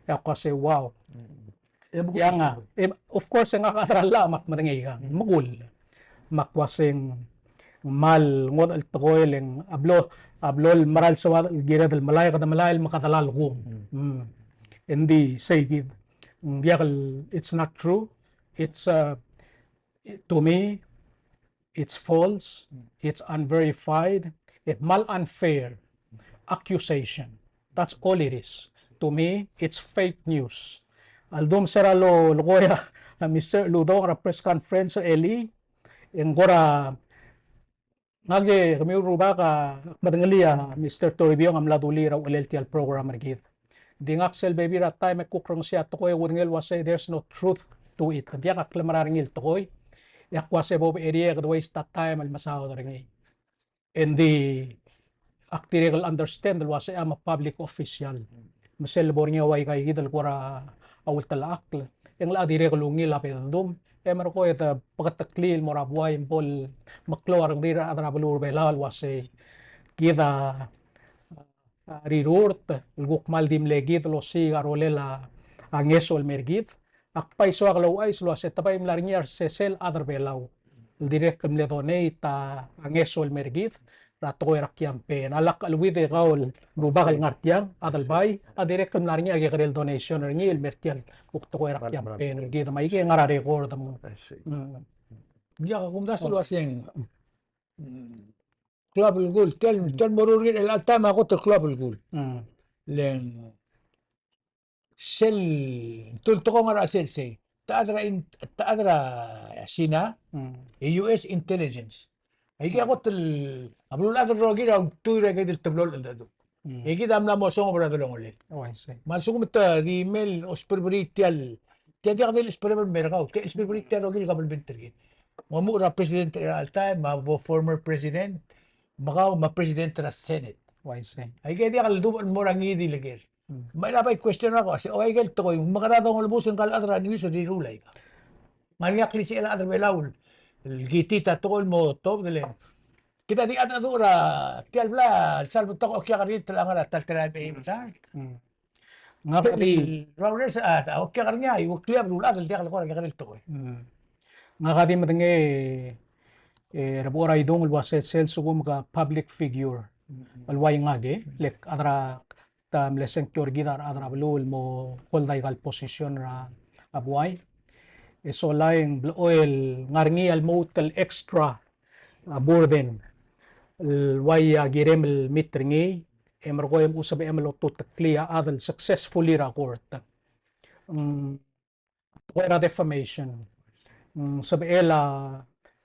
E ak uase, wow. Mm. E, me tiang a, e, of course, e ngak a chad er a llach me ak medengei kang, mekull. Me ak uase ng kmal ngodech el tekoi e le ng a blo, a blo el mera el soad el kired el melai, kede melai el mekedalal kung. Mm. Mm. Ng di sei kid. Ng diak el, it's not true. It's, uh, to me, it's false, it's unverified, e kmal unfair accusation. That's all it is. To me, it's fake news. A ldu me se er a lo, lo ko er a, a Mister Uludong er a press conference er a elii, e ng kora, ngak e kemiu el rubak a medengelii a Mister Toribiong a mla dulii er a uchelel tia el program er kid. Di ngak sel bebil er a taem e kuk rengesii a tekoi e kudengei el uasei there's no truth to it. Ng diak a klemerang er ngii el tekoi. E ak uasei bo becherii e kede waste a taem el mesaod er ngii. Engdi ak dirrek el understand el uasei I'm a public official. Me sel lebo er ngii a ua ikaikid el kora ultelechakl, e ng locha dirrek el ungil a bedul. E merekong e de beketeklii el mo er a buai me bo lemeklou a rengrir a rechad er a beluu er a Belau el uasei kid a a rirurt el kuk kmal di mle kid el osiik a rolel a ngeso el mer kid. Ak bai soak el ouchais el uasei te bai mla er ngii a resesei el chad er a Belau el dirrek el mle donate a ngeso el mer kid er a tekoi er a campaign. A lak cheleuid e kau el rubak el ngar tiang, Adelbai, a dirrek el mla er ngii a kekerei el donation er ngii el mer tia el kuk tekoi er a campaign er kid. Me aike e ngar er a record. I see. Mm. Ia, ak omdasu el uasei ng klou a belkul, tia el, tia el moruul er ngii er chelecha el taem a kot el klou a belkul. Mm. Le ng sel, te ultekoi a ngar er a chelsel sei. Te chad er a in-, te chad er a China, mm, e U S intelligence. Aike a kot el, a beluulechad el rokir a ultuil er aike el teblo el cheldecheduch. Mm. E kid a mla mo songeb er a delongelel. Oh, I see. Me a lsekum te di mei el osbereberii tia el, tia diak di el osbereber el mer kau, tia el osbereberii tia el rokir el kabelment er kid. Ng omuchel er a president er chelecha el taem, me a bo former president, me kau me a president er a Senate. Oh, I see. Aike diak el dubech el mo er a ngii di el ker. Mm. Me a bai question er kau, se, o aike el tekoi, me kede dongelebus ngka el chad er a news el riruul aika. Ngar er ngii a klisichel a chad er a Belau el kitit a tekoi el mo tobed el Kid a di cheldecheduch er a tia el bla, sel betok a okiak er ngii el ngar er a ta el telael me a eim el dart. Mm. Ngak a di, Raures a, a okiak er ngii a, e ukerii a beluulechad el diak el kora kekerei el tekoi. Mm. Ngak a di medengei, e, er a bo er a idung el uasei sel sekum ke public figure. Mm. El uai ngak e, le ak chad er a ta mle sengkio er kid a rechad er a beluu el mo hold aika el position er a buai. E sola e ng blechoel ngar er ngii a lmuut el extra, a, burden el uai a kirem el meet er ngii, e merekong e mchusebechem el otuteklii a chad el successfully er a court. Mm, tekoi er a defamation. Mm, sebechel a,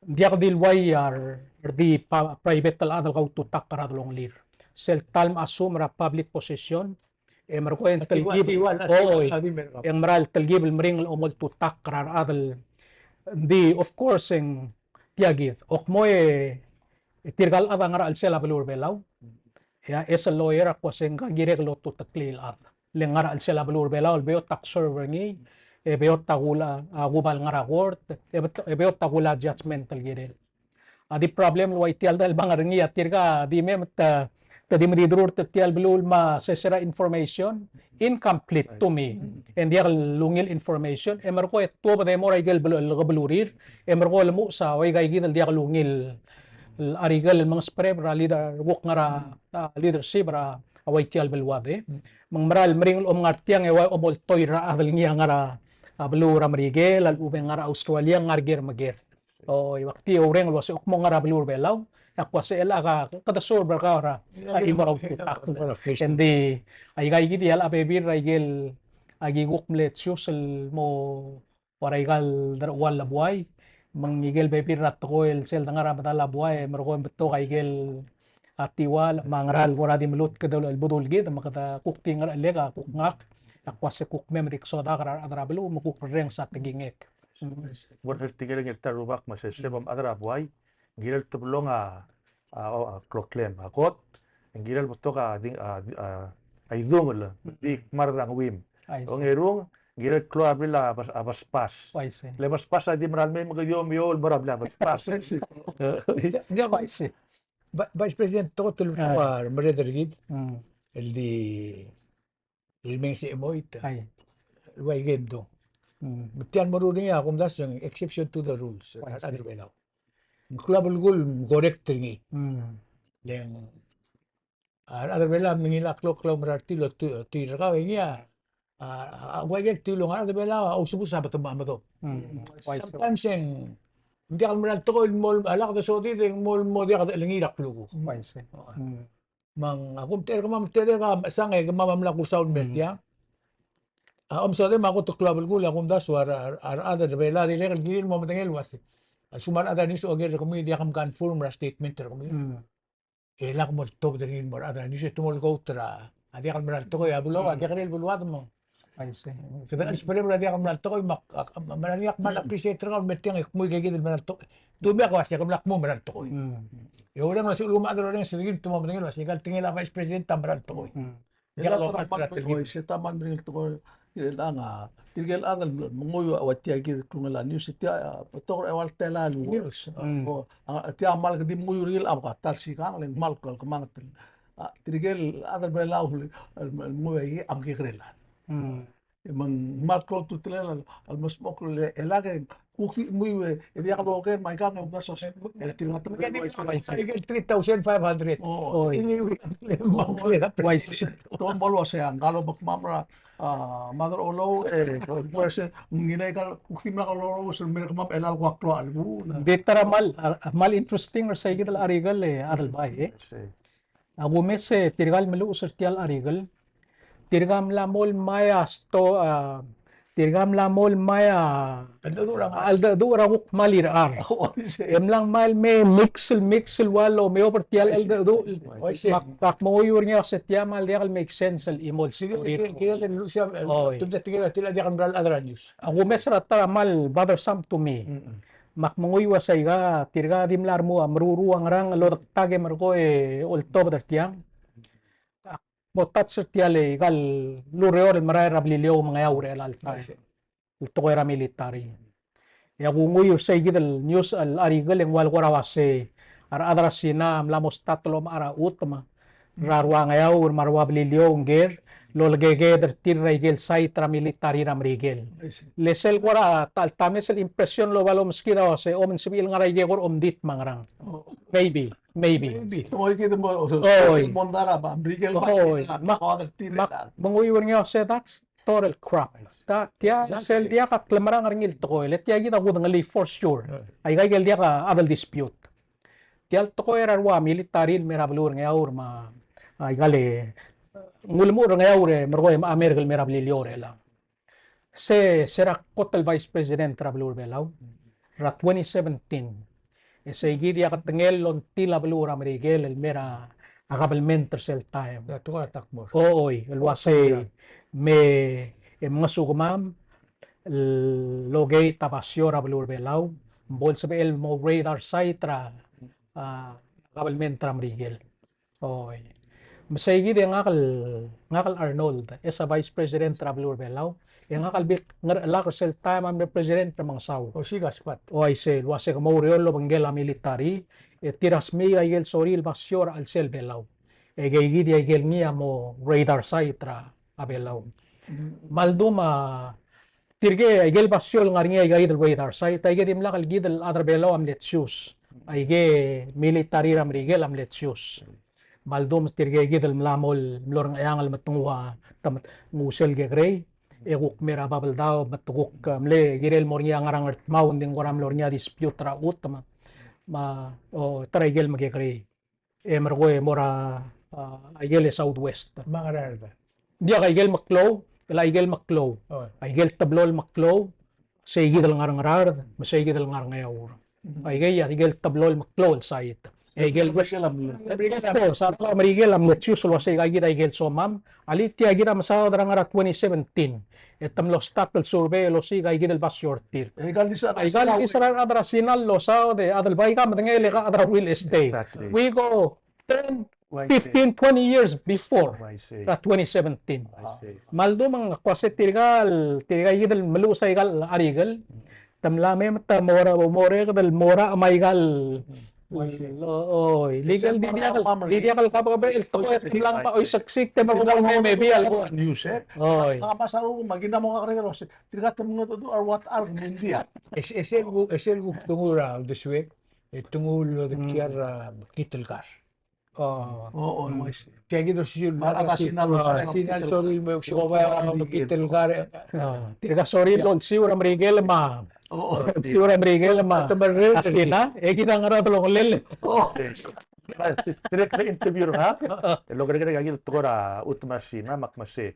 diak di el uai a re di pa-, private el chad el kaututakl er a delongelir. Sel ta el mechasum er a public position, e merekong e ng telkib, oi, e ng mera el telkib el meringel el omoltutakl er a rechad el, di, of course, e ng tia kid. Ak mo e, e tirka el chad a ngar er a chelsel a beluu er a Belau. E a, e sel lawyer a kmo se ng kirek el otuteklii el chad. Le ngar er a chelsel a beluu er a Belau el beot ak serve er ngii, e beot a kul-, a kuba el ngar er a court, e bet-, e beot a kul a judgment el kirel. A di problem el ua tia el delebang er ngii a tirka di me te, te di mediderurt er tia el beluu el me se er a information, incomplete to me. E ng diak el ungil information, e merekong e tuobed e mo er a ikel belu-, el kebelurir, e merekong e lemuchel a ua ikaikid el diak el ungil el arikel el mengesbereber er a leader, kuk ngar er a, a, leadership er a ua tia el beluad e. Me ng mera el meringel el om ngar tiang e ua omoltoir er a chad el ngii a ngar er a, a, beluu er a Merikel, a lechub e ng ngar er a Australia, ng ngar ker me ker. O, e ak di oureng el ua se ak mo ngar er a beluu er a Belau, e ak ua se el ak, kede serve er kau er a, a, chimo er a ultutakl. Ng di, a ikaikid a chelecha bebil er a ikel, a ki kuk mle choose el mo ua er a ikal deruchall a buai, me ng ikel bebil er a tekoi el sel dengar er a medal a buai, e merekong e ng betok a ikel a tiual, me a ngera el kora di melutk kede el bedul kid, me kede kuk di ngerechelek a kuk ngak, e ak ua se kuk mei me di ksodak er a rechad er a beluu, me kuk rrenges a tekingek. Bo er tirke el ngar er a rubak me se sebechem a chad er a buai, ng kirel teblong a, a, a, kloklem a kot, ng kirel betok a, di, a, di, a, a idungel, di kmal er a ngeuim. Ongerung, ng kirel klou a blil a bes-, a besbas. Le besbas a di mera el mei me ke di omeoul el mo er a blil a besbas. Vice President, tekoi el ua merreder er kid, el di el meng se e moit. Ai. Ua ikel mdung. Mm. Me tia el meruul er ngii a kumdasu e ng exception to the rules. Ai, a rechad er a Belau. Ng klou a belkul el correct er ngii. Mm. Le ng a rechad er a Belau a mengilai a klou, klou el mera er tir el otuil er kau e ngii a, a, a, ua ikel tilung a rechad er a Belau a ousbech a betok a medok. Mm. Sometimes e ng diak el mera el tekoi el mo, a lak de sodid e ng mo, mo diak de chelengir a klukuk. Ai, se. Mm. Me ng, a kumtechei er kemam el tedei a mechesang e kemam a mla kursau el mer tiang. A omesodel me a kot el klou a belkul a kumdasu a re, a re, a rechad er a Belau a dirrek el kirir el mo medengei el uase, a lsekum a rechad er a news a oker er kemiu e diak mconfirm er a statement er kemiu, e lak moltobed er ngii el mo er a rechad er a news e te mo olkout er a, a diak el mera el tekoi a beluu, a kekerei el beluad me ng Ai, se. Kede chelsebeleb er a diak el mera el tekoi, me ak, ak, me a ngak a kmal appreciate er kau el mer tiang e kmu ikakid el mera el tekoi. Te mei ak uase ke mla kmu mera el tekoi. Mm. E orrenges el uase a lechub e a chad el orrenges er kid me te mo medengei el uase ikal tekingel a Vice President a mera el tekoi. Mm. Diak el oker er a tekoi, se ta kmal meringel tekoi. Tirke el chad, tirke el chad el menguiu a ua tia kid el klungel a news, tia, a, betok er a eua el telael el news. Mm. O, a, tia kmal kede menguiu er ngii el chad a ta el sikang, le ng kmal kmal kemanget el. A, tirke el chad er a Belau el, el, el menguiu a kekerei el chad. Mm. E me ng kmal klou a ultutelel a, a lmesmechokl el, e lak e kuk di menguiu e diak loker me aikang e mdasu e tir ngar er ngii a ikel three thousand five hundred. Oi. Te mo uase a ngkal a obekmam er a, a, Mother Olou, e, ng ngilai kal kuk di mla kal olou, se el mer kemam e lak kuk klou a chelbuul. Ng di ta er a kmal, a, kmal interesting er seikid el article e, Adelbai, e. A kumes e tirka el meluches er tia el article, tirka mla mo el mai a sto-, a, tirka mla mo el mai a cheldecheduch er a kuk kmal irechar. E mla ngmai el me mix el, mix el ua lomeob er tia el cheldecheduch. Me ak menguiu er ngii a se tia kmal diak el make sense el chimo el story. A kumes er a ta er a kmal bothersome to me. Me ak menguiu a se aika, tirka di mla remuul a meruul a ngerang el odektak e merekong e oltobed er tiang. Ak mo touch er tia el ikal ureor el merael er a Beliliou me a Ngeaur er chelecha el taem. El tekoi er a military. E ak menguiu er seikid el news el article e ng ua el kora uase a rechad er a Sina a mla mo start el omechar a chutem er a rua Ngeaur me a rua Beliliou ngker el olekekeed er tir er a ikel site er a military er a Merikel. Le sel kora ta el tames el impression el oba lomeskid a uase, o, me ng sebechir el ngar er a ikei e kora omdit me a ngerang. Maybe, maybe. Oi. Me ak menguiu er ngii a uase, that's total crap. Ta, tia, sel diak a klemerang er ngii el tekoi, le tia kid a kudengelii for sure. Aika ikel diak a chad el dispute. Tia el tekoi er a rua military el mei er a beluu er a Ngeaur me a, a, ikal, e, ng ulemuchel er a Ngeaur e merekong e a merek el mei er a Beliliou er chelechang. Se, se er a kot el Vice President er a beluu er a Belau er a twenty seventeen. E seikid a ketengel el ongtil a beluu er a Merikel el mei er a, a, government er sel taem. Oi, el uase me, e, mngesukemam el locate a basio er a beluu er a Belau, me bo el sebechel el mo radar site er a, a, government er a Merikel. Oi. Me sei kid e ngak el, ngak el Arnold, e se Vice President er a beluu er a Belau, e ngak el bik Ngerchelak er sel taem a mle President er a Mengesau. O, se ka spat. O, aisei, el uase ke mo oureor el obengkel a military, e tir a smiik aike el sorir el basio er a chelsel Belau. E aikei kid a ikel ngii a mo radar site er a Belau. Me a ldu me tirke aike el basio el ngar er ngii aika kid el radar site, aike dimlak el kid el chad er a Belau a mle choose. Aike military er a Merikel a mle choose. Me a ldu me tirke kid el mla mo el mlo er a Ngcheangel me te nguu a, te nguu sel kekerei, e kuk mei er a Babeldaob me te kuk, e, mle kirel mo er ngii a ngar er a Ngardmau, ng di ng kora mlo er ngii a dispute er a chutem, me, o, ta er a ikel mekekerei. E merekong e mo er a, a, aikel Southwest. Me a Ngaraard. Diak, aikel meklou, el aikel meklou. O. Aikel teblo el meklou, sei kid el ngar er a Ngaraard, me sei kid el ngar er a Ngeaur. Mhm. Aikei a ikel teblo el meklou el site. E ikel, of course, a rechad er a Merikel a mle choose el uasei aika kid a ikel somam, alii tia kid a mesaod er a ngar er a twenty seventeen. E te mlo start el survey el osiik aika kid el basio er tir. Aika el di se er a rechad er a Sina el losaod e a Adelbai a medengei el ika chad er a real estate. Exactly. We go ten, fifteen, twenty years before er a twenty seventeen. Me a ldu me ng kmo uase tirka el, tirka kid el meluches aika el arikel, te mla mei me te mo er a, mo er a, mo er a, me aika el, o, o, legal, di diak el, di diak el kabekebek el tekoi e te mla ngmai a oiseksik, te mo er a me, maybe a leko. News, e? Oi. Ng kmal mesaul me aki mla mo kakerei el uase tirka te mengedecheduch a what are India. E sel, e sel kuk, e sel kuk te nguu er a uldesuek, e te nguu el odekial er a mekngit el kar. O. O, o, I see. Tia kid a osisiu el, me a rechad er a Sina el, rechad er a Sina el sorir el me, se ko bai a mekngit el kar. O. Tirka sorir el olsiu er a Merikel me a, o, o, olsiu er a Merikel me a, te merreder er a Sina, e kid a ngar er a delongelel. O. Dirrek el interview er ngak, el okereker er a kid el tekoi er a chutem er a Sina, me ak mesa,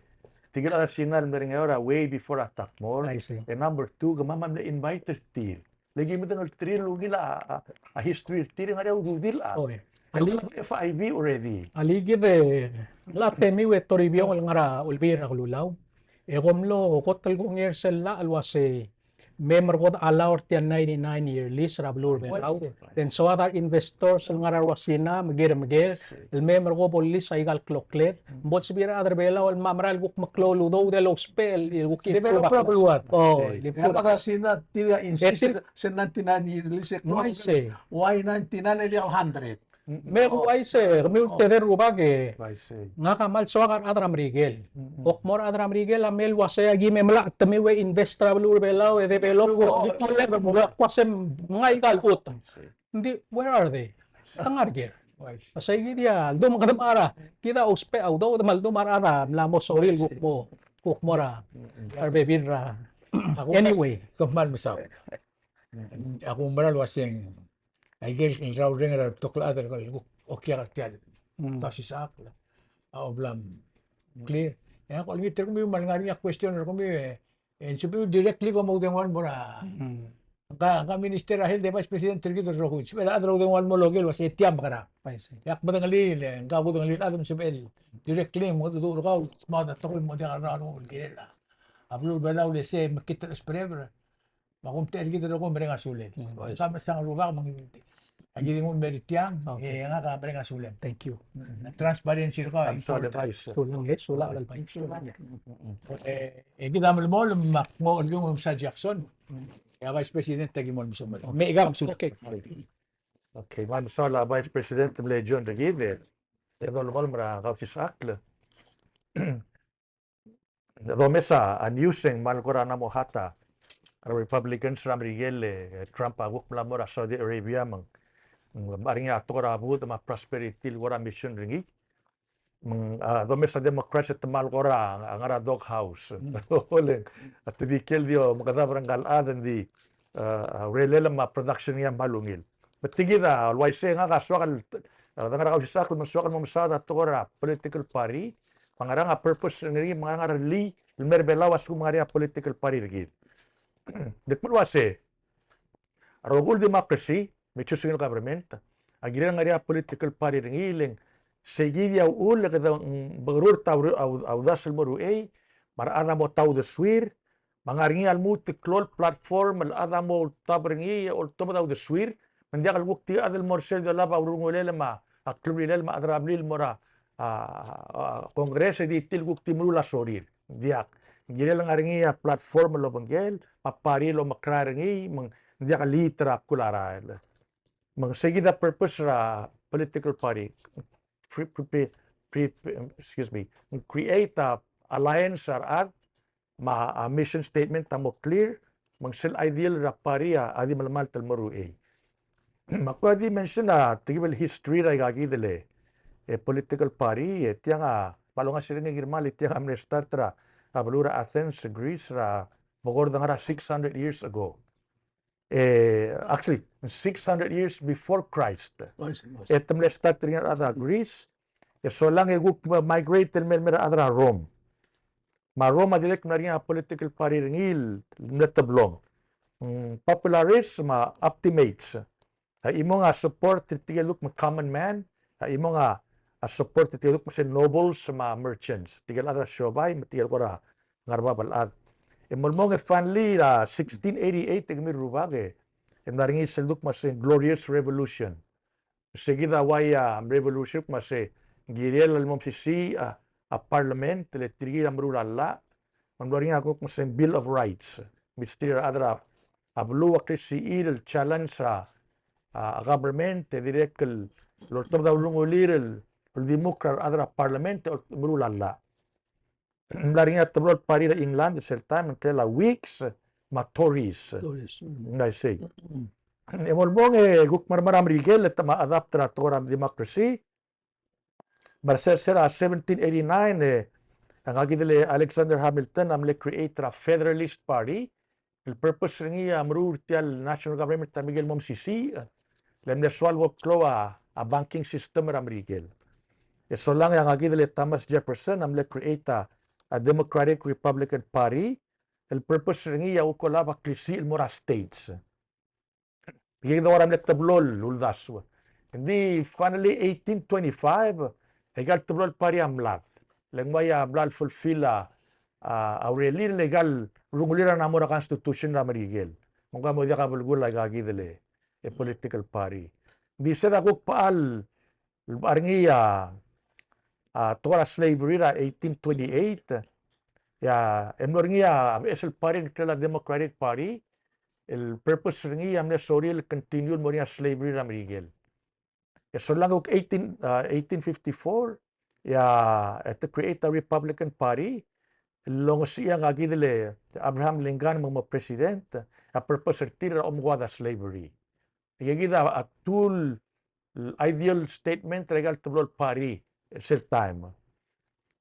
tirke el chad er a Sina el mle er a Ngeaur a way before a Takmur. I see. E number two, kemam a mle invite er tir. Le ki medengelterir el ungil a, a, a history er tir e ngar er ngii a ududir a. Oi. Alii, F I V already. Alii kid e, mla temiu e Toribiong el ngar er a Olbiil er a Kelulau. E kom mlo kot el kongei er sel llach el uase me merekong a allow er tia el ninety-nine year lease er a beluu er a Belau. Then soad a re investors el ngar er a Sina, meker, meker, el me merekong bo lease aika el klokled. Bo lsebechir a rechad er a Belau el me merael el kuk meklou el udoud el ousbech el kuk develop er a beluad. O, e a rechad er a Sina tir a insist, e tir se ninety-nine year lease e klou. Why ninety-nine e diak el hundred? Me ng uaisei, kemiu el tedei el rubak e ngak a kmal soak a rechad er a Merikel. Ak mo er a rechad er a Merikel a mle uasei aki me melai a temiu e invest er a beluu er a Belau e develop, e kmo le, kmo le, kmo se mengai aika el chutem. Ng di, where are they? Te ngar er ker. A sei kid a, ldu me kede mera, kid a ousbech a udoud me a ldu me a rechad a mla mo sorir el kuk mo, kuk mo er a, er a bebil er a. Anyway. Ke kmal mesaul. Ak oumera el uaseng aike el rraureng er a rebetok el chad el kuk okiak er tia el. Mm. Kausisechakl a oblam clear. E ak olengit er kemiu me a lengar er ngii a question er kemiu e, e ng sebechiu directly kom oudengua el mo er a. Mm. Ngka, ngka Minister er a Health e Vice President er kid el rokui. Sebechel a chad er a oudengua el mo loker el uasei tia mekerang. I see. E ak medengelii, e ngka kudengelii el chad me ng sebechel directly mengedecheduch er kau, me a tekoi el mo diak el rrau el kirel a beluu er a Belau el uasei mekngit el chesbereber. Me a kumtechei er kid el rokui e mereng a sulel. Mm. Ka mesang el rubak me ng, aki di nguu el mer tiang, okay, e ngak a mereng a sulem. Thank you. Mm, transparency er kau a important. Sulang, e, sulang, sulang. E, e kid a melemolem me ak mo olbiil me Msa Jackson. E a Vice President a ki mo mesulang. Me ika mesulang. Okay. Okay, me a mesulang a Vice President el mle join er kid e. E dolemolem er a Kausisechakl. Domes a news e ng kmal kora mla mo hot a Republicans er a Merikel e Trump a kuk mla mo er a Saudi Arabia me ng, me ng ngar er ngii a tekoi er a budech me a prosperity el kora mission er ngii. Me ng, a, domes a Democrats e te kmal kora ngar er a dog house. Mm. Oleng, a te di ikel di omekedeb er ngka el chad e ng di, a, a, urerel me a production er ngii a kmal ungil. Me tia kid a, el uaisei ngak a soak el, a, dengar er a Kausisechakl me ng soak el mo mesaod a tekoi er a political party, me a ngerang a purpose er ngii, me a ngerang a rellii el mei er a Belau a lsekum ng ngar er ngii a political party er kid. Ng di kmal uaisei. A rokui el democracy, me a choose er ngii el government, a kirel ngar er ngii a political party er ngii, le ng sei kid a uchul e kede, mm, bekerurt a u-, a u-, a uldasu el mo er uchei, me a rechad a mo ta uldesuir, me a ngar er ngii a lmuut el klou el platform el chad a mo oltab er ngii e oltobed a uldesuir, me ng diak el kuk di chad el mo er sel di olab a urungulel me a, a klebrilel me a chad er a blil el mo er a, a, a, Congress e di tir el kuk di meruul a sorir. Diak. Ng kirel ngar er ngii a platform el obengkel, me a party el omekrael er ngii, me ng diak el it er a bkul a rael. Me ng sei kid a purpose er a political party. Pre, pre, pre, pre, excuse me. Ng create a alliance er a rechad, me a, a mission statement a mo clear, me ng sel ideal er a party a, a di melemalt el mo er uchei. Me ak di mention a, tekib el history er aika kid el, e, political party, e, tiang a, me a longasireng e ngii el kmal, e tiang a mle start er a, a beluu er a Athens, Greece, er a, bo kora ngar er a six hundred years ago. E, actually, six hundred years before Christ. Oh, I see, I see. E te mle start er ngii er a rechad er a Greece, e solang e kuk migrate el mei el mer a rechad er a Rome. Me a Rome a dirrek el mla er ngii a political party er ngii el mle teblong. Mm, populares me a optimates. A chimong a support er tirke el kuk me a common man, a chimong a, a support er tirke el kuk me se nobles me a merchants. Tirke el chad er a siobai, me tirke el kora ngar er a bab el chad. E mo el mong e finally er a sixteen eighty-eight e kemiu el rubak e, e mla er ngii sel kuk me se Glorious Revolution. Se kid a ua ia revolution me se ng kirel el mo mesisiich a, a parliament, le tirke a meruul a llach, me ng mlo er ngii a kuk me se Bill of Rights. Mesterir a rechad er a beluu a klisichir el challenge a, a government, e dirrek el oltobed a ulengulir el, el dimukl er a rechad er a parliament, e meruul a llach. Ng mla er ngii a teblo el party er a England, sel taem, ng kirel a Whigs me a Tories. Tories, mm. Ng sei. Mm. E mo el mong e kuk mei er a Merikel, e te mla adapt er a tekoi er a democracy. Me er sel, sel er a seventeen eighty-nine, e, ngak kid el Alexander Hamilton a mle create er a Federalist Party, el purpose er ngii a meruul er tia el national government er a Merikel el mo mesisiich, le mle soal bo klou a, a banking system er a Merikel. E solang e ngak kid el Thomas Jefferson a mle create a, a Democratic Republican Party, el purpose er ngii a kuk olab a klisiich el mo er a states. Kid a kora mle teblo el uldasu. Ng di finally eighteen twenty-five, e aika el teblo el party a mlad. Le ng ua ia mla el fulfill a, a, a urerir, le aika el rengul er a mo er a constitution er a Merikel. Me ng ua mo diak a belkul aika kid el, e political party. Ng di se er a kuk bechal el bar ngii a, a, tekoi er a slavery er a eighteen twenty-eight, e a, e mlo er ngii a, a beches el party el kirel a Democratic Party, el purpose er ngii a mle sorir el continue el mo er ngii a slavery er a Merikel. E solang e kuk eighteen, a, eighteen fifty-four, e a, e te create a Republican Party, el longesechii a ngak kid el Abraham Lincoln me ng mo president, a purpose er tir a omekoad a slavery. Aika kid a, a two el ideal statement er aika el teblo el party er sel taem.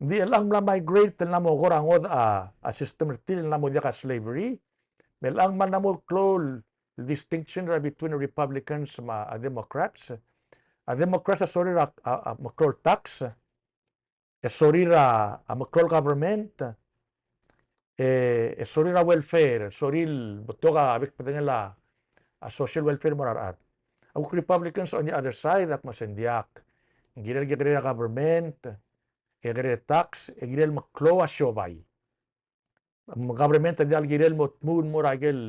Ng di chelechang mla migrate el mla mo kora ngodech a, a system er tir el mla mo diak a slavery. Me chelechang me ng mla mo klou el distinction er a between Republicans me a Democrats. A Democrats a sorir a, a, a meklou el tax. E sorir a, a meklou el government, e, e sorir a welfare, sorir el betok a bek el bedengel a, a social welfare el mo er a rechad. A kuk Republicans on the other side, a kmo se ng diak. Ng kirel kekerei er a government, e kekerei er a tax, e kirel meklou a siobai. Me a government a diak el kirel mo tmuu el mo er a ikel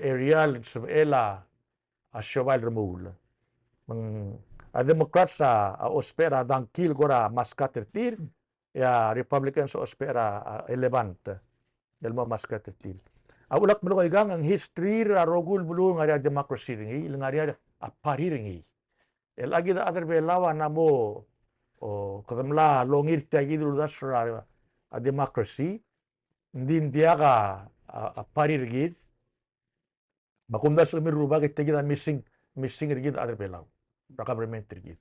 area el sebechel a, a siobai el remuul. Me ng, a Democrats a, a ousbech er a donkey el kora maskat er tir, e a Republicans a ousbech er a, a elephant el mo maskat er tir. A uchul ak melekoi kang, ng history er a rokui el beluu el ngar er ngii a democracy er ngii, el ngar er ngii a party er ngii. El a kid a chad er a Belau a mla mo, o, kede mla longir tia kid el uldasu er a, a democracy, ng di ng diak a, a, a party er kid. Me a kumdasu e kemiu el rubak e tia kid a missing, missing er kid a chad er a Belau er a government er kid.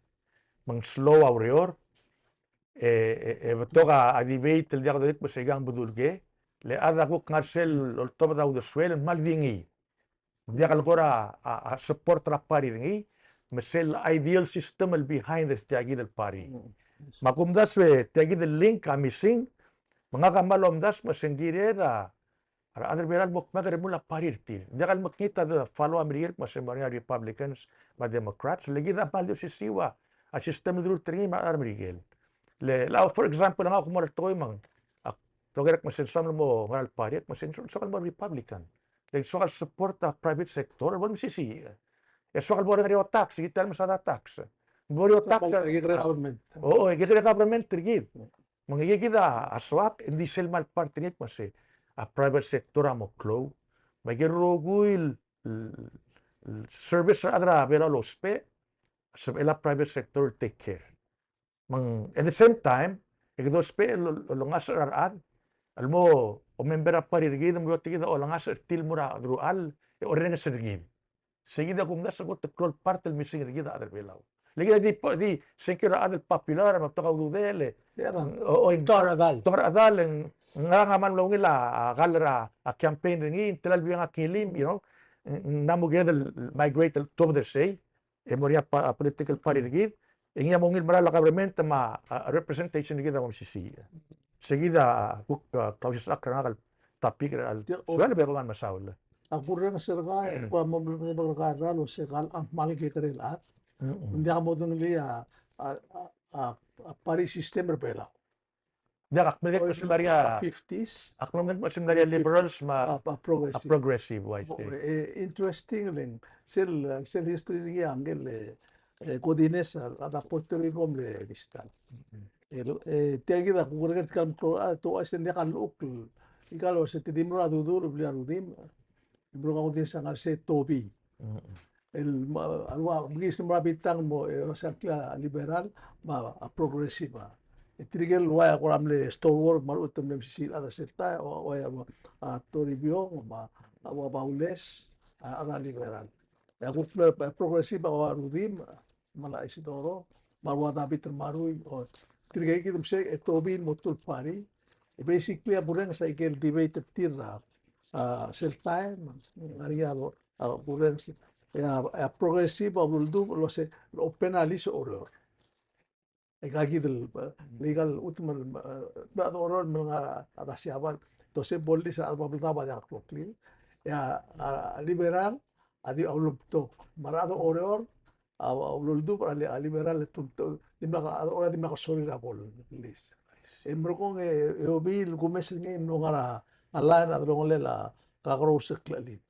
Me ng slow a ureor, e, e, e betok a, a debate el diak dodengei me se ikang bedul ke, le chad a kuk ngar sel oltobed a uldesuel el kmal di ngii. Ng diak el kora, a, a support er a party er ngii, me sel ideal system el behind er tia kid el party. Mm, yes. Me a kumdasu e tia kid el link a missing, me ngak a kmal omdasu me se ng kired a, a rechad er a Belau el mo kmeed el remuul a party er tir. Ng diak el mekngit a de follow a Merikel me se mo er ngii a Republicans me a Democrats, le kid a kmal di osisiu a, a system el dirrek er ngii me a rechad er a Merikel. Le, le, for example, ngak a kuk mo er a tekoi me ng, a, tokerek me se ng soam el mo ngar er a party, me se ng soak el mo Republican. Le soak el support a private sector el bo el mesisiich. E soak el bo er ngii a tax, e kid a mesa a tax. Bo er a otak er a, a, government. O, o, e kekerei a government er kid. Me ng kid a soak, e ng di sel kmal part er ngii el kmo se a private sector a mo klou. Me a ikel rokui el, el, el service er a rechad er a Belau el ousbech, sebechel a private sector el take care. Me ng, at the same time, e kede ousbech el, el olengasech er a rechad el mo omember er a party er kid, me ng di kid a olengasech er tir el mo er a deruchall, e orrenges er kid. Sei kid a kumdasu el kot el klou el part el missing er kid a chad er a Belau. Le kid a di, di sengkio er a chad el popular, me a betok a ududel, e. Ia, o, o, tong er a chedal. Tong er a chedal, e ng, ngerang a kmal mla ungil a, a kall er a, a campaign er ngii, ng tela el biang a kilim, you know, ng, ng mla mo kired el migrate el tuobed er sei, e mo er ngii a pa-, a political party er kid, e ngii a mo ungil mera el government me a, a, representation er kid a mo mesisiich. Sei kid a kuk, a, klausisechakl er ngak el topic er a, el, tia, o, sual e be ko ngar mesaul. A kurrenges er kau, e kuk mo melemolem er kau el uase kau a kmal kekerei el chad. Mm-mm. Ng diak modengelii a, a, a, a, a party system er a Belau. Diak, ak mle, oi, kmal similar a, a fifties. Ak mle kmal similar a liberals me a, a, a progressive. A progressive, uaisei. O, e, interesting el ng, sel, sel history er ngii a ngii el, e, e, Godinez a, a Puerto Rico mle distant. Mm-mm. E, e, tia kid a kukerker tirka el meklou, a, te uaisei ng diak a llechukl, ikal uase te di mlo er a dudul, blil a rudim, mlo er a Godinez a ngar sei Tobi. Mm-mm. El ma, a lua, mkis el mo er a bitang el mo, e, osengklir a liberal, me a, a progressive a. E tirke el ua, a kora mle stalwart, me a lechub e te mle mesisiich el chad er sel taem, ua, ua, a, a Toribiong, me a, a ua Baules, a, a chad er a liberal. E a kuk mle, e, progressive a ua Rudimch, me a Isidoro, me a ua David el Marui, o, tirke kid me sei, e, Tobi el mo tuu el party. E basically a kurrenges a ikel debate er tir er a, a, sel taem, ngar er ngii a lo, a, kurrenges, e a, a progressive a uleldubech el uase, el open a list er a Oreor. Aika kid el, e, legal ultimate, e, me a rechad er a Oreor me lengar a, a Siabal. Te uase bo list a rechad er a Babeldaob a diak el kloklir. E a, a, liberal a di a ulemtok. Me a rechad er a Oreor a, a uleldubech er a li-, a liberal e te, te, dimlak a rechad er a Oreor a dimlak a sorir a bo list. E merekong e, e obii el kumes er ngii e mlo ngar er a, a line er a delongelel a kakerous el klechelid.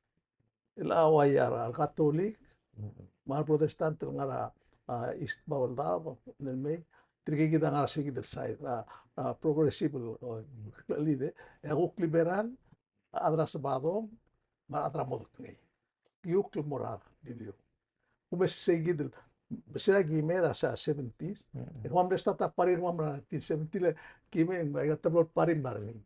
El a ua ia er a Katolik, mm-mm, me a Protestant el ngar er a, a, East Babeldaob, el mei, tirke kid a ngar er sei kid el side, a, a, progressive el, o, klechelid, e. E a kuk liberal, a chad er a Sebadong, me a chad er a Modekngei. Kiukl el mo er a Beliliou. Kumes sei kid el, me sei a kimei er a se-, seventies. Mm-mm. E kemam mle start a party er kemam er a nineteen seventy le, kimei, e a teblo el party el mla er ngii.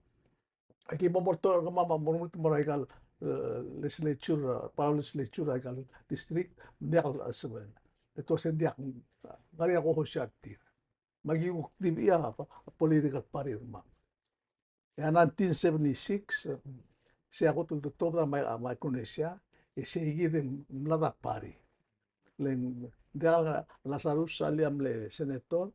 Aki mo molto er kemam a mo remurt el mo er aikal, e, legislature, e, Palau legislature, aikal district, ng diak el, e, sebechel. E te uase ng diak, ngar er ngii a kohosiar er tir. Me aki kuk di mechii a, a political party er kemam. E a nineteen seventy-six, e, sei a kot el tutobed a Mi-, a Micronesia, e sei kid e ng mlad a party. Le ng diak a Lazarus a liam le senator,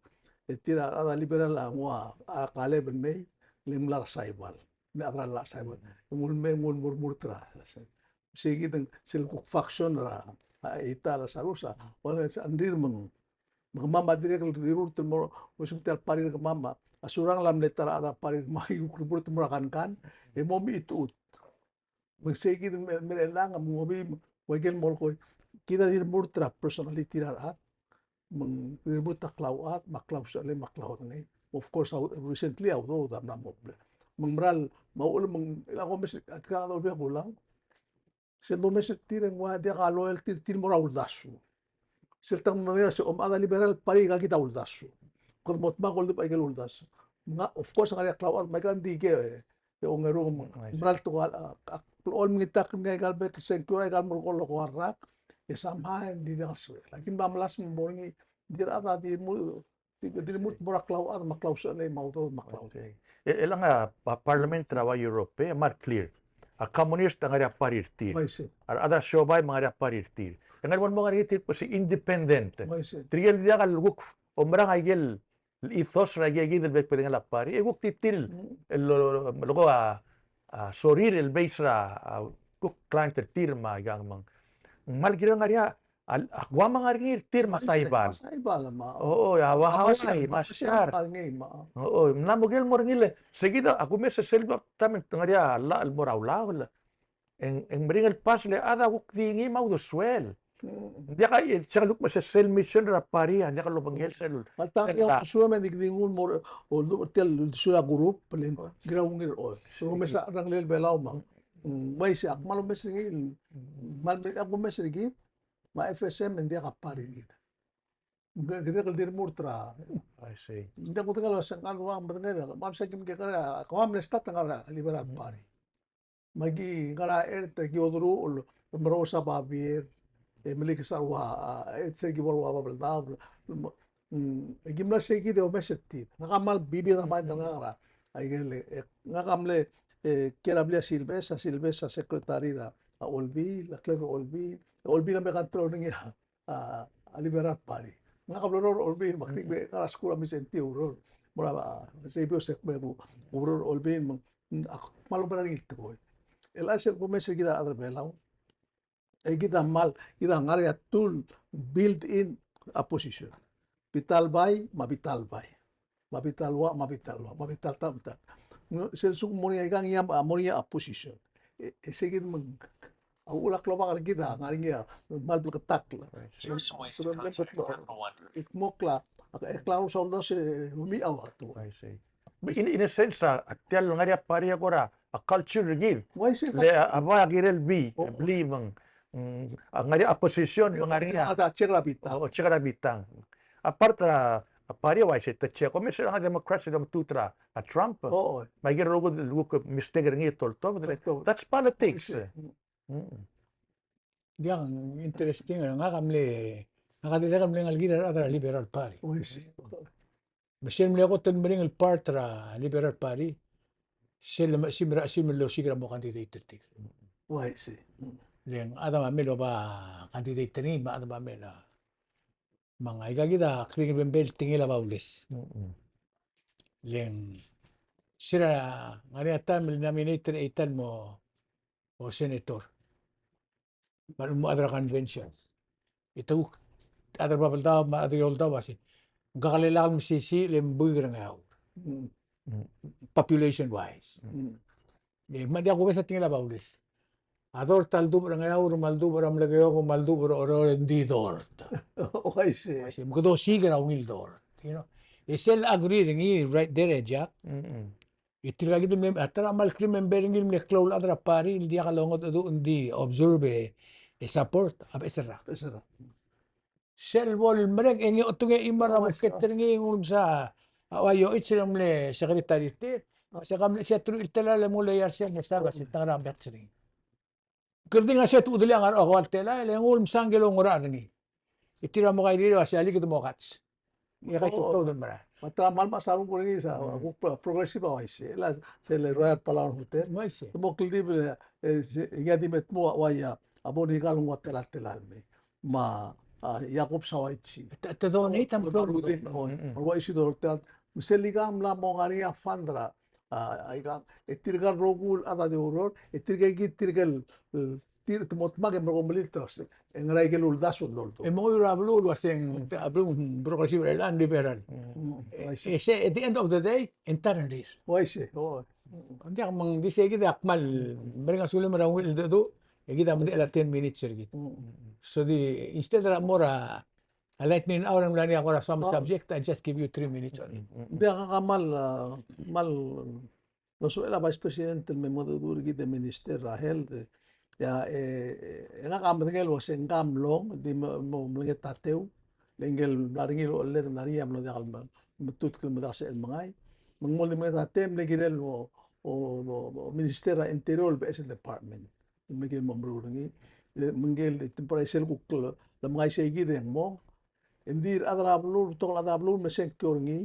e tir a rechad er a liberal a nguu a Kaleb el mei, le ng mla er a Saibal. Ng chad er a llach Saibal. Ng ulmei, ng ulemurt er a. Sei kid e ng sel kuk faction er a, a, Ita Lazarus a, ua ng rirmeng. Me kemam a dirrek el rirurt el mo, mo sebechel tia el party er kemam a, a Surangel a mle ta er a chad er a party er kemam, e kuk rirurt el mo er a kankan, e mo mechitechut. Me sei kid me, me er chelechang, me ng obii, me ua ikel molekoi. Kid a di remurt er a personality er a rechad. Me ng di remurt a klauchad, me a klausechelei, me a klaodengei. Of course, a u-, recently a udoud a mla mo ble. Me ng meral, me a uchul me ng, a ko mes, a tirka el Olbiil er a Kelulau. Sel domes er tir e ng ua diak a loyalty er tir el mo er a uldasu. Sel tang me ng ua se omechad a liberal el party, aika kid a uldasu. Kede mo dmak el oldubech a ikel uldasu. Ng, of course, ngar er ngii a klauchad, me aika ng di ke, e ongerung, me ng meral tekoi a, a, a, blechoel mengitakl er ngii aikal bek el sengkio er aikal merekong el oko el rak, e somehow e ng di diak el sebechel. Aki mla melasem el mo er ngii, ng di rechad a di mo, di, di lmuut el mo er a klauchad me a klausechelei me a udoud me a klaodengei. E, e le ng a, a, parliament er a ua Europe, e, a mle clear. A communist a ngar er ngii a party er tir. Uaisei. A rechad er a siobai me a ngar er ngii a party er tir. E ng ngar er ngii a mo ngar er ngii tir el kmo se independent. Uaisei. Tirke el diak el kuk oumerang a ikel ethos er a ike kid el bek el bedengel a party, e kuk di tir el, mm, el lo, lo, lo, lo ko a, a, sorir el base er a, a, kuk client er tir me aika me ng. Ng kmal kirel ngar er ngii a, a, a Guam a ngar er ngii er tir me a Saibal. Saibal me a. O, o, a, a Hawaii, me a Siar. Ngar er ngii me a. O, o, ng mla mo kirel mo er ngii le, sei kid a kumes e sel taem e ng ngar er ngii a llach el mo er a ulaol. E ng, e ng meringel el pass le chad a kuk di ngii me a uldesuel. Ng diak a, e, sel kuk me se sel mission er a party a diak lobengkel sel. Alta, e, a, sel, me ng di, di nguu el mo er, o, tia el, tia el group, le ng kirel ungil, o. So, me se a rengrir el Belau me ng. Mm, uaisei, ak kmal omes er ngii, kmal, ak omes er ngii, me a F S M e ng diak a party er kid. Ng, kede kuk di remurt er a. I see. Ng diak kudengei el uasei ng ngar er a ua medengei, me a msa kim kekerei, kemam a mle start a ngar er a Liberal Party. Me aki ngar er a Earth, aki oderuchel, el merous a babier, e melikes a ua, a, Earth, se ki bo el ua Babeldaob, mm, e ki mla sei kid e omes er tir. Ngak a kmal vivid a mind er ngak er a, aikel, e, ngak a mle, e, kiei er a blil a Silves, a Silves a secretary er a, a Olbiil, a clerk er a Olbiil, a Olbiil a mle control er ngii a, a, a Liberal Party. Ngak a blo er a Olbiil, me ak di ngar er a skuul er a Mindszenty, oureor. Mo er a, a, sei bo se kmo ku, oureor er a Olbiil, me ng, ak kmal omes er ngii el tekoi. El a sel kumes er kid a rechad er a Belau. E kid a kmal, kid a ngar er ngii a tool built-in opposition. Bita el bai, me a bita el bai. Me a bita el ua, me a bita el ua, me a bita el ta, me a ta. Sel lsekum mo er ngii a ikang, a mo er ngii a opposition. E, e sei kid me ng, a uchul a klobak er kid a ngar er ngii a kmal bleketakl. Here's some ways to contact Capital One. Kmo kla, e klou a uldasu e, umi a ua tu. I see. In, in a sense, a, a tia el ngar er ngii a party a kora, a culture er kid. Uaisei. Le, a, a bai a kirel bii, o, blii me ng, mm, a ngar er ngii a opposition, me ng ngar er ngii a, a, a check er a bitang. O, check er a bitang. A part er a, a party a uaisei, te check. Ko me se er a Democrats, e de metut er a, a Trump. O, o. Me a kirel rokui el kuk mistake er ngii e toltobed. Toltobed. That's politics. Uaisei. Mm. Diak, interesting, ngak a mle, ngak a dirrek el mle ngalek er a rechad er a Liberal Party. Uaisei. Me sel mle kot el meringel el part er a Liberal Party, sel leme-, sim er a, sim el osiik er a mo candidate er tir. Uaisei. Le ng chad a mle oba candidate er ngii, me a chad a mle, me ng aika kid a kringel bembel tekingel a Baules. Mm-mm. Le ng se er a ngar er ngii a taem el nominate er a Eitan el mo, o senator. Me a lemo chad er a convention. E te kuk chad er a Babeldaob me a chad er a Eouldaob a se, ng kakelelak el mesisiich le ng buik er a Ngeaur. Mm. Population wise. Mm. E me ng diak kubes a tekingel a Baules. A dort a ledubech er a Ngeaur, me a ledubech er a Melekeok, me a ledubech er a Oreor, e ng di dort. Uaisei. Uaisei. Me kede osiik er a ungil dort. You know? E sel agree er ngii right there, e Jack. Mm-mm. E tirka kid el mle, a ta er a kmal remember er ngii el mle klou el chad er a party el diak longedecheduch, ng di observe e, e support, a beches el rak. Beches el rak. Sel bo lemerek e ngii a otungel a chimar er a buket er ngii, ng ulemsa a ua Ioich el mle secretary er tir. Se ka mle se a truich el telael e mle er sei a ngesar, a se ta er a bets er ngii. Kede di ngar er se a tudelii a ngar er a okeua el telael, e ng ulemsa ngike el oungerachel er ngii. E tir a mo kairir a se alii kede mo kats. E ka tutau el mera. Me a ta er a kmal mechas a renguk er ngii, se a kuk pro-, progressive a uaisei. Sel Royal Palauan Hotel. Uaisei. Te mo kldibel, e, se, ngii a di me tmuu a ua ia, a bo er ngii a kal nguu a telael, telael mei. Me a, a, Jacob Sawaichi. Te, te donate a mekngit. Ua isei a dolekoi. Me sel ikang a mla mo ngar er ngii a fund er a, a, a ikang, e tirka el rokui el chad a di oureor, e tirka kid tirke el, e, tir te mo dmak e merekong e melilt er a se, e ngera ikel uldasu el doldubech. E menguiu er a beluu el uaseng, a beluu, progressive er chelechang, liberal. Mm. E, uaisei. E se, at the end of the day, e ng ta er a rengrir. Uaisei, o. Ng diak, me ng di sei kid a kmal meringel a sulem er a ungil cheldecheduch, e kid a medechel a ten minutes er kid. Mm. So di, instead er a mo er a a lightning hour, ng mla er ngii a kora some subject, I just give you three minutes only. Ng diak, ngak a kmal, a, kmal, ng sebechel a Vice President el me mengedecheduch er kid e Minister er a Health, e, ia, e, e, ngak a medengei el uasei ng mlong, di mo, mo mlenget a teu, le ngike el mla er ngii el ochelled, mla er ngii a mlo diak el me, me tutk el medal sel mengai. Me ng mo di mlenget a teu, mle kirel mo, o, mo, mo Minister er a Interior el beches el department. Me kirel mo meruul er ngii. Le, me ngike el temporary sel kuk le, le mengai sei kid e ng mong. Engdi a rechad er a beluu, betok el chad er a beluu el me sengkio er ngii.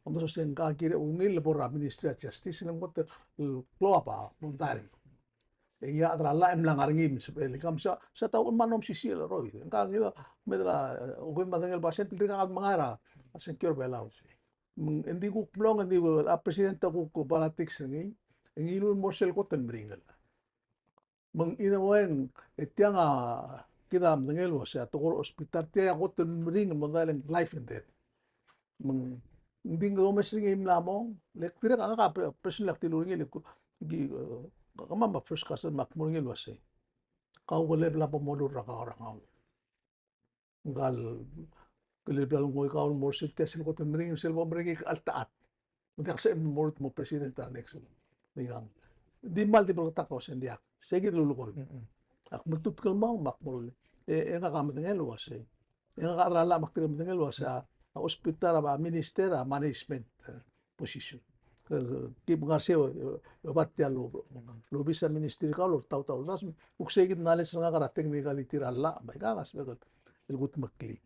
Ng mesa se ng kirel ungil el bo er a Ministry of Justice, le ng kot el klou a ba, mondai er ngii. E ngii a chad er a llach e mla ngar er ngii, me sebechel ikang, mesa, mesa ta uchul me ng mo mesisiich el cheroid. Ng ka ngii a, me de la, okeuid me a edei el percent, el dirkak el mengai er a, a sengkio er a Belau. Me ng, engdi kuk mlong, engdi a president a kuk politics er ngii, e ngiluu el mo er sel kot el meringel. Me ng in a way, e tiang a kid a medengei el uasei a tekoi er a hospital, tia a kot el meringel el mondai el life and death. Me ng, ng di kede omes er ngii e mla mong, le ak dirrek a ngak a pre-, personally ak dilu er ngii le ku, ki, e, kemam a first cousin me ak mo er ngii el uasei, kau a ulebel a bo molur er a kau er a ngau. ngka el, kele bla el ngoi kau el mo er sel tia sel kot el meringel, sel bo meringel a cheltechad. Me ng diak se mo er mo president er a next. Ng di kmal di bleketakl el uasei ng diak. Sei kid el lulekoi. Ak mle tutk el mong me ak mo rullii. E, e ngak a medengei el uasei, e ngak a chad er a llach me ak dirrek el medengei el uasei a, a hospital a minister a management, e, position. E, ki ngar sei e, e, e, oba tia el, el obis er a ministry er kau el oltaut a uldasu. Kuk sei kid a knowledge er ngak er a technicality er a llach, me aika a sebechek el kudmeklii.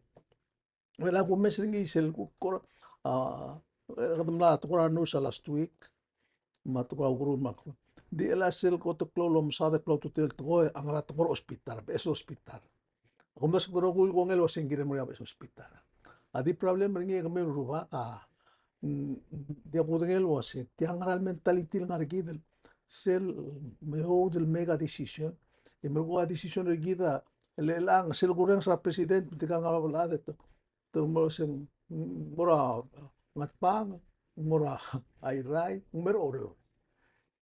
Well, a kumes er ngii sel kuk kora, a, e, kede mla tekoi er a news a last week, me a tekoi er a ukeruul me a kuk. Di chelecha sel kot el klou el omesaod e klou a ultutelel el tekoi a ngar er a tekoi er a hospital, beches el hospital. A kumes er a rokui el kongei el uasei ng kirem el mo er ngii a beches el hospital. A di problem er ngii e kemiu el rubak a, mm, diak kudengei el uasei, tiang a ngera el mentality el ngar er kid el sel meoud el make a decision. E merekong a decision er kid a, el, el chelechang, sel kurrenges er a president, me tirka el ngar er a bab el chad e te, te mo se ng, mo er a Ngatpang, mo er a Airai, mo er a Oreor.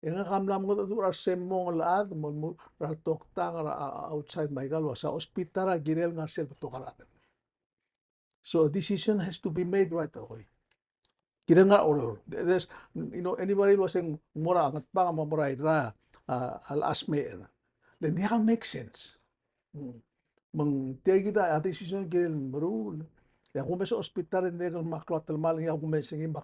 E ngak a mla mengedecheduch er a semong el chad, mo, mo er a retoktang er a, a, outside me aika el uasei a hospital a kirel ngar sel betok a rechad. So a decision has to be made right away. Kirel ngar er a Oreor. There's, you know, anybody el uasei ng mo er a Ngatpang, mo er a Airai, a, a, a smecher. Then diak el make sense. Mm. Me ng tia kid a decision kirel meruul. E a kumes er a hospital e ng diak el mle klou a telemall, e a kumes er ngii me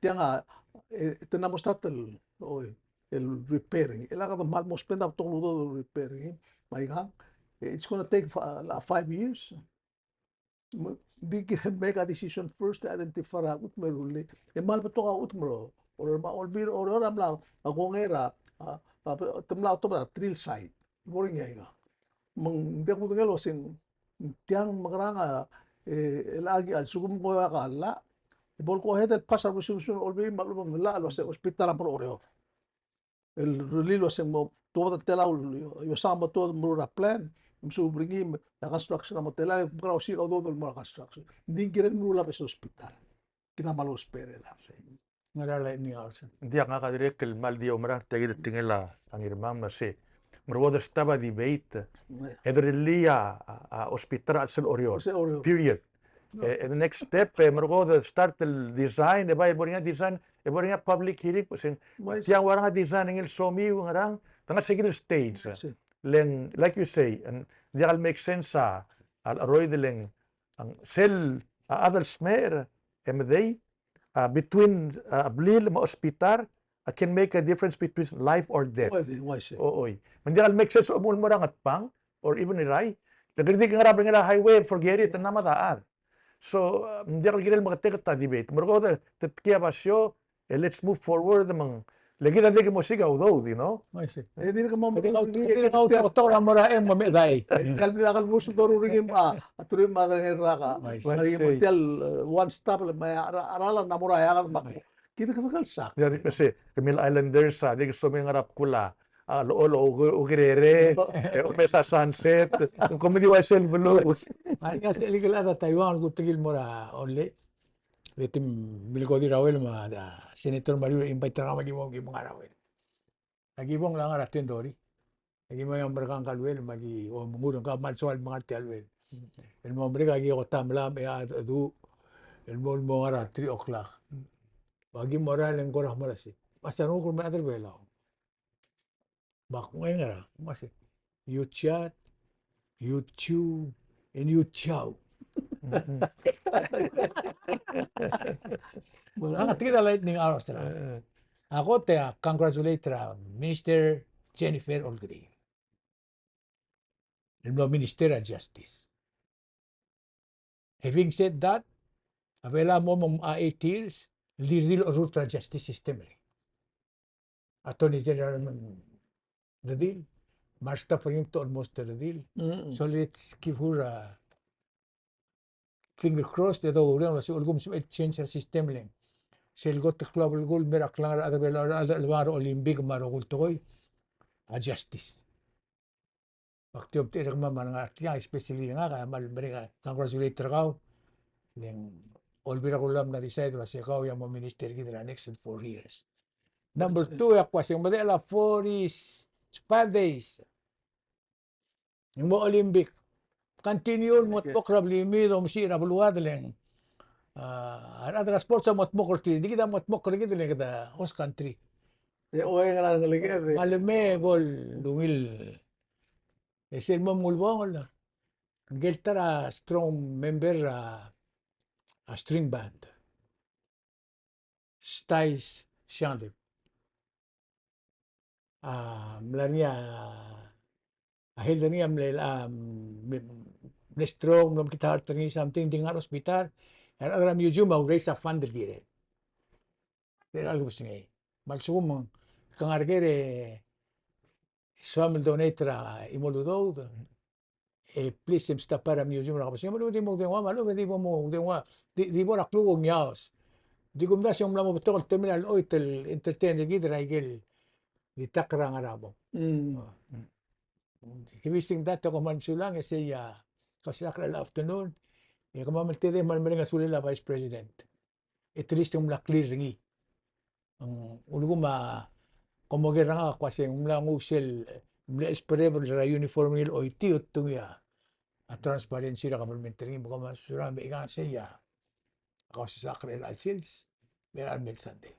tiang a, e, te mla mo start el, oi, el repair er ngii. E le kede kmal mo spend a betok el udoud el repair er ngii. Me aikang, it's gonna take fi-, uh, five years. Me, di kirel make a decision first, identify er a chutem me rullii. E kmal betok a chutem er a Oreor, me a Olbiil er a Oreor a mla, a kongei er a, a, a, te mla otobed a drill site. Bo er ngii a ikang. Me ng diak kudengei el uasei ng tiang mekerang a, e, el aki a lsekum ng ko ua ka llach, e bo el go ahead el pass a resolution er a Olbiil me a lechub e ng llach el uasei hospital a mo er a Oreor. El rullii el uasei ng mo tuobed a telau, iosang a mo tuobed el meruul er a plan, me suub er ngii me a construction a mo tela, e mekerang e osiik a udoud el mo er a construction. Ng di ng kirel meruul a beches el hospital. Kid a kmal ousbech er a sei. Ngera el lightning hour se. Ng diak, ngak a dirrek el kmal di oumerang er tia kid el tekingel a Ngirmang me sei. Merekong e de stop a debate. E de rullii a, a, a hospital er a chelsel Oreor. Chelsel Oreor. Period. E, e the next step, e merekong e de start el design, e bai bo er ngii a design, e bo er ngii a public hearing, me sei. Tiang ua ngerang a design er ngii el somiu ngerang, te ngar sei kid el stage. Sei. Le ng, like you say, ng diak el make sense a, a, a cheroid le ng, ng sel, a, chad el smecher, e medei, a, between, a, blil me a hospital, a can make a difference between life or death. Oi, oi, oi, sei. O, oi. Me ng diak el make sense a mo, mo er a Ngatpang, or even Irrai. Le kede di ngar er a, ngar er a highway, forget it, ng mla mad a chad. So, a, ng diak el kirel meketeket a debate. Merekong e de, de tkii a basio, e let's move forward, me ng, le kid a dirk mo osiik a udoud, you know? Oi, sei. E dirk mo, dirk mo, dirk mo, tok, tok, mo er a M, mo medai. E, kal, kal, kal, mo sudoru er ngii a, a truich me a tang el rak a. Oi, sei. Oi, sei. Mo tia el, e, one stop, le me a, a, a, a, a, mo er a, a, a, Kid a kede kal sak. Ia, di kmo se, kemiu el Islanders, a, di ke somiu el ngar er a bkul a, a, lo, lo, o, o, okerere, e, omes a sunset, ng komedi ua sel beluu. Ngar er ngii a sel ikel chad er a Taiwan el kutekil el mo er a Ollei. Le te milkodir a Uel me a, a, Senator Mariur a invite er ngak me ki mo, ki mo ngar er a Uel. Aki bong el ngar er a Twin Dory. Aki mo er ngii a merkang ngka el Uel, me aki omengur, ngka a kmal soal el mengar tia el Uel. El mo merek, aki kot a mlam e a dedu, el mo, el mo ngar er a three o'clock. Me aki mo er a, le ng kora mo er a se. Me a se a renguk el me a chad er a Belau. Me ak ngii ngar er a, me a se. You chat, you chew, and you chow. Well, a tia kid a lightning hour er a. A kot e a congratulate er a Minister Jennifer Olkeriil el mlo Minister er a Justice. Having said that, a Belau a mo, mo a eight years, el di redil a orrurt er a justice system er ngii. Attorney General a redil, me a re staff er ngii a almost redil. Mm. So let's give her a finger crossed, e doureor el uasei a lsekum e ng sebechel change er a system le ng sel kot el klou a belkul el mei er a klengar er a rechad er a Belau el ngar er a Olympic me a rokui el tekoi a justice. Ak di omtechei er kemam a ngar tiang, especially ngak a kmal mereng a congratulate er kau. Le ng Olbiil er a Kelulau a mla decide el uasei kau a mo minister er kid er a next four years. Number two, e ak uasei ng medechel a forty-five days. Ng mo Olympic. continue el mo dmokl er a blimid, omesiich er a beluad le ng, a, a rechad er a sports a mo dmokl er tir, di kid a mo dmokl er kid le kede host country. E, oi, ngera ngeleked e. Me a leme bo el ungil. E sel mo ulebongel, ngike el ta er a strong member er a, a string band, Styles Chandler. A mla er ngii a, a health er ngii a mle, a, mle, mle stroke, mlo mekngit a heart er ngii something, di ngar er a hospital. E a rechad er a museum a raise a fund el kirel. Kirel el kebesengei. Me a lsekum e ke ngar er ker e soam el donate er a chimo el udoud, e please, e mstop er a museum er a kebesengei, me a lechub e di mo oudengua, me a lechub e di bo mo oudengua, di, di bo er a kluk e ngiaos. Di kumdasu e ng mla mo betok el temel a lechoit el entertain er kid er a ikel di tak er a ngar er a bong. Mm. Heavy lifting that, e kom kmal mesulang, e sei a, kausisechakl er a afternoon, e kemam el tedei e kmal mereng a sulel a Vice President. At least ng mla clear er ngii. Ng ulekum a, kom oker er ngak a kmo se ng mla nguu sel, mle esperebel er a uniform el oiti, otungii a, a transparency er a government er ngii, me kom kmal mesulang, me ikang sei a, kausisechakl er a chelecha el sils, me er a mei el Sunday.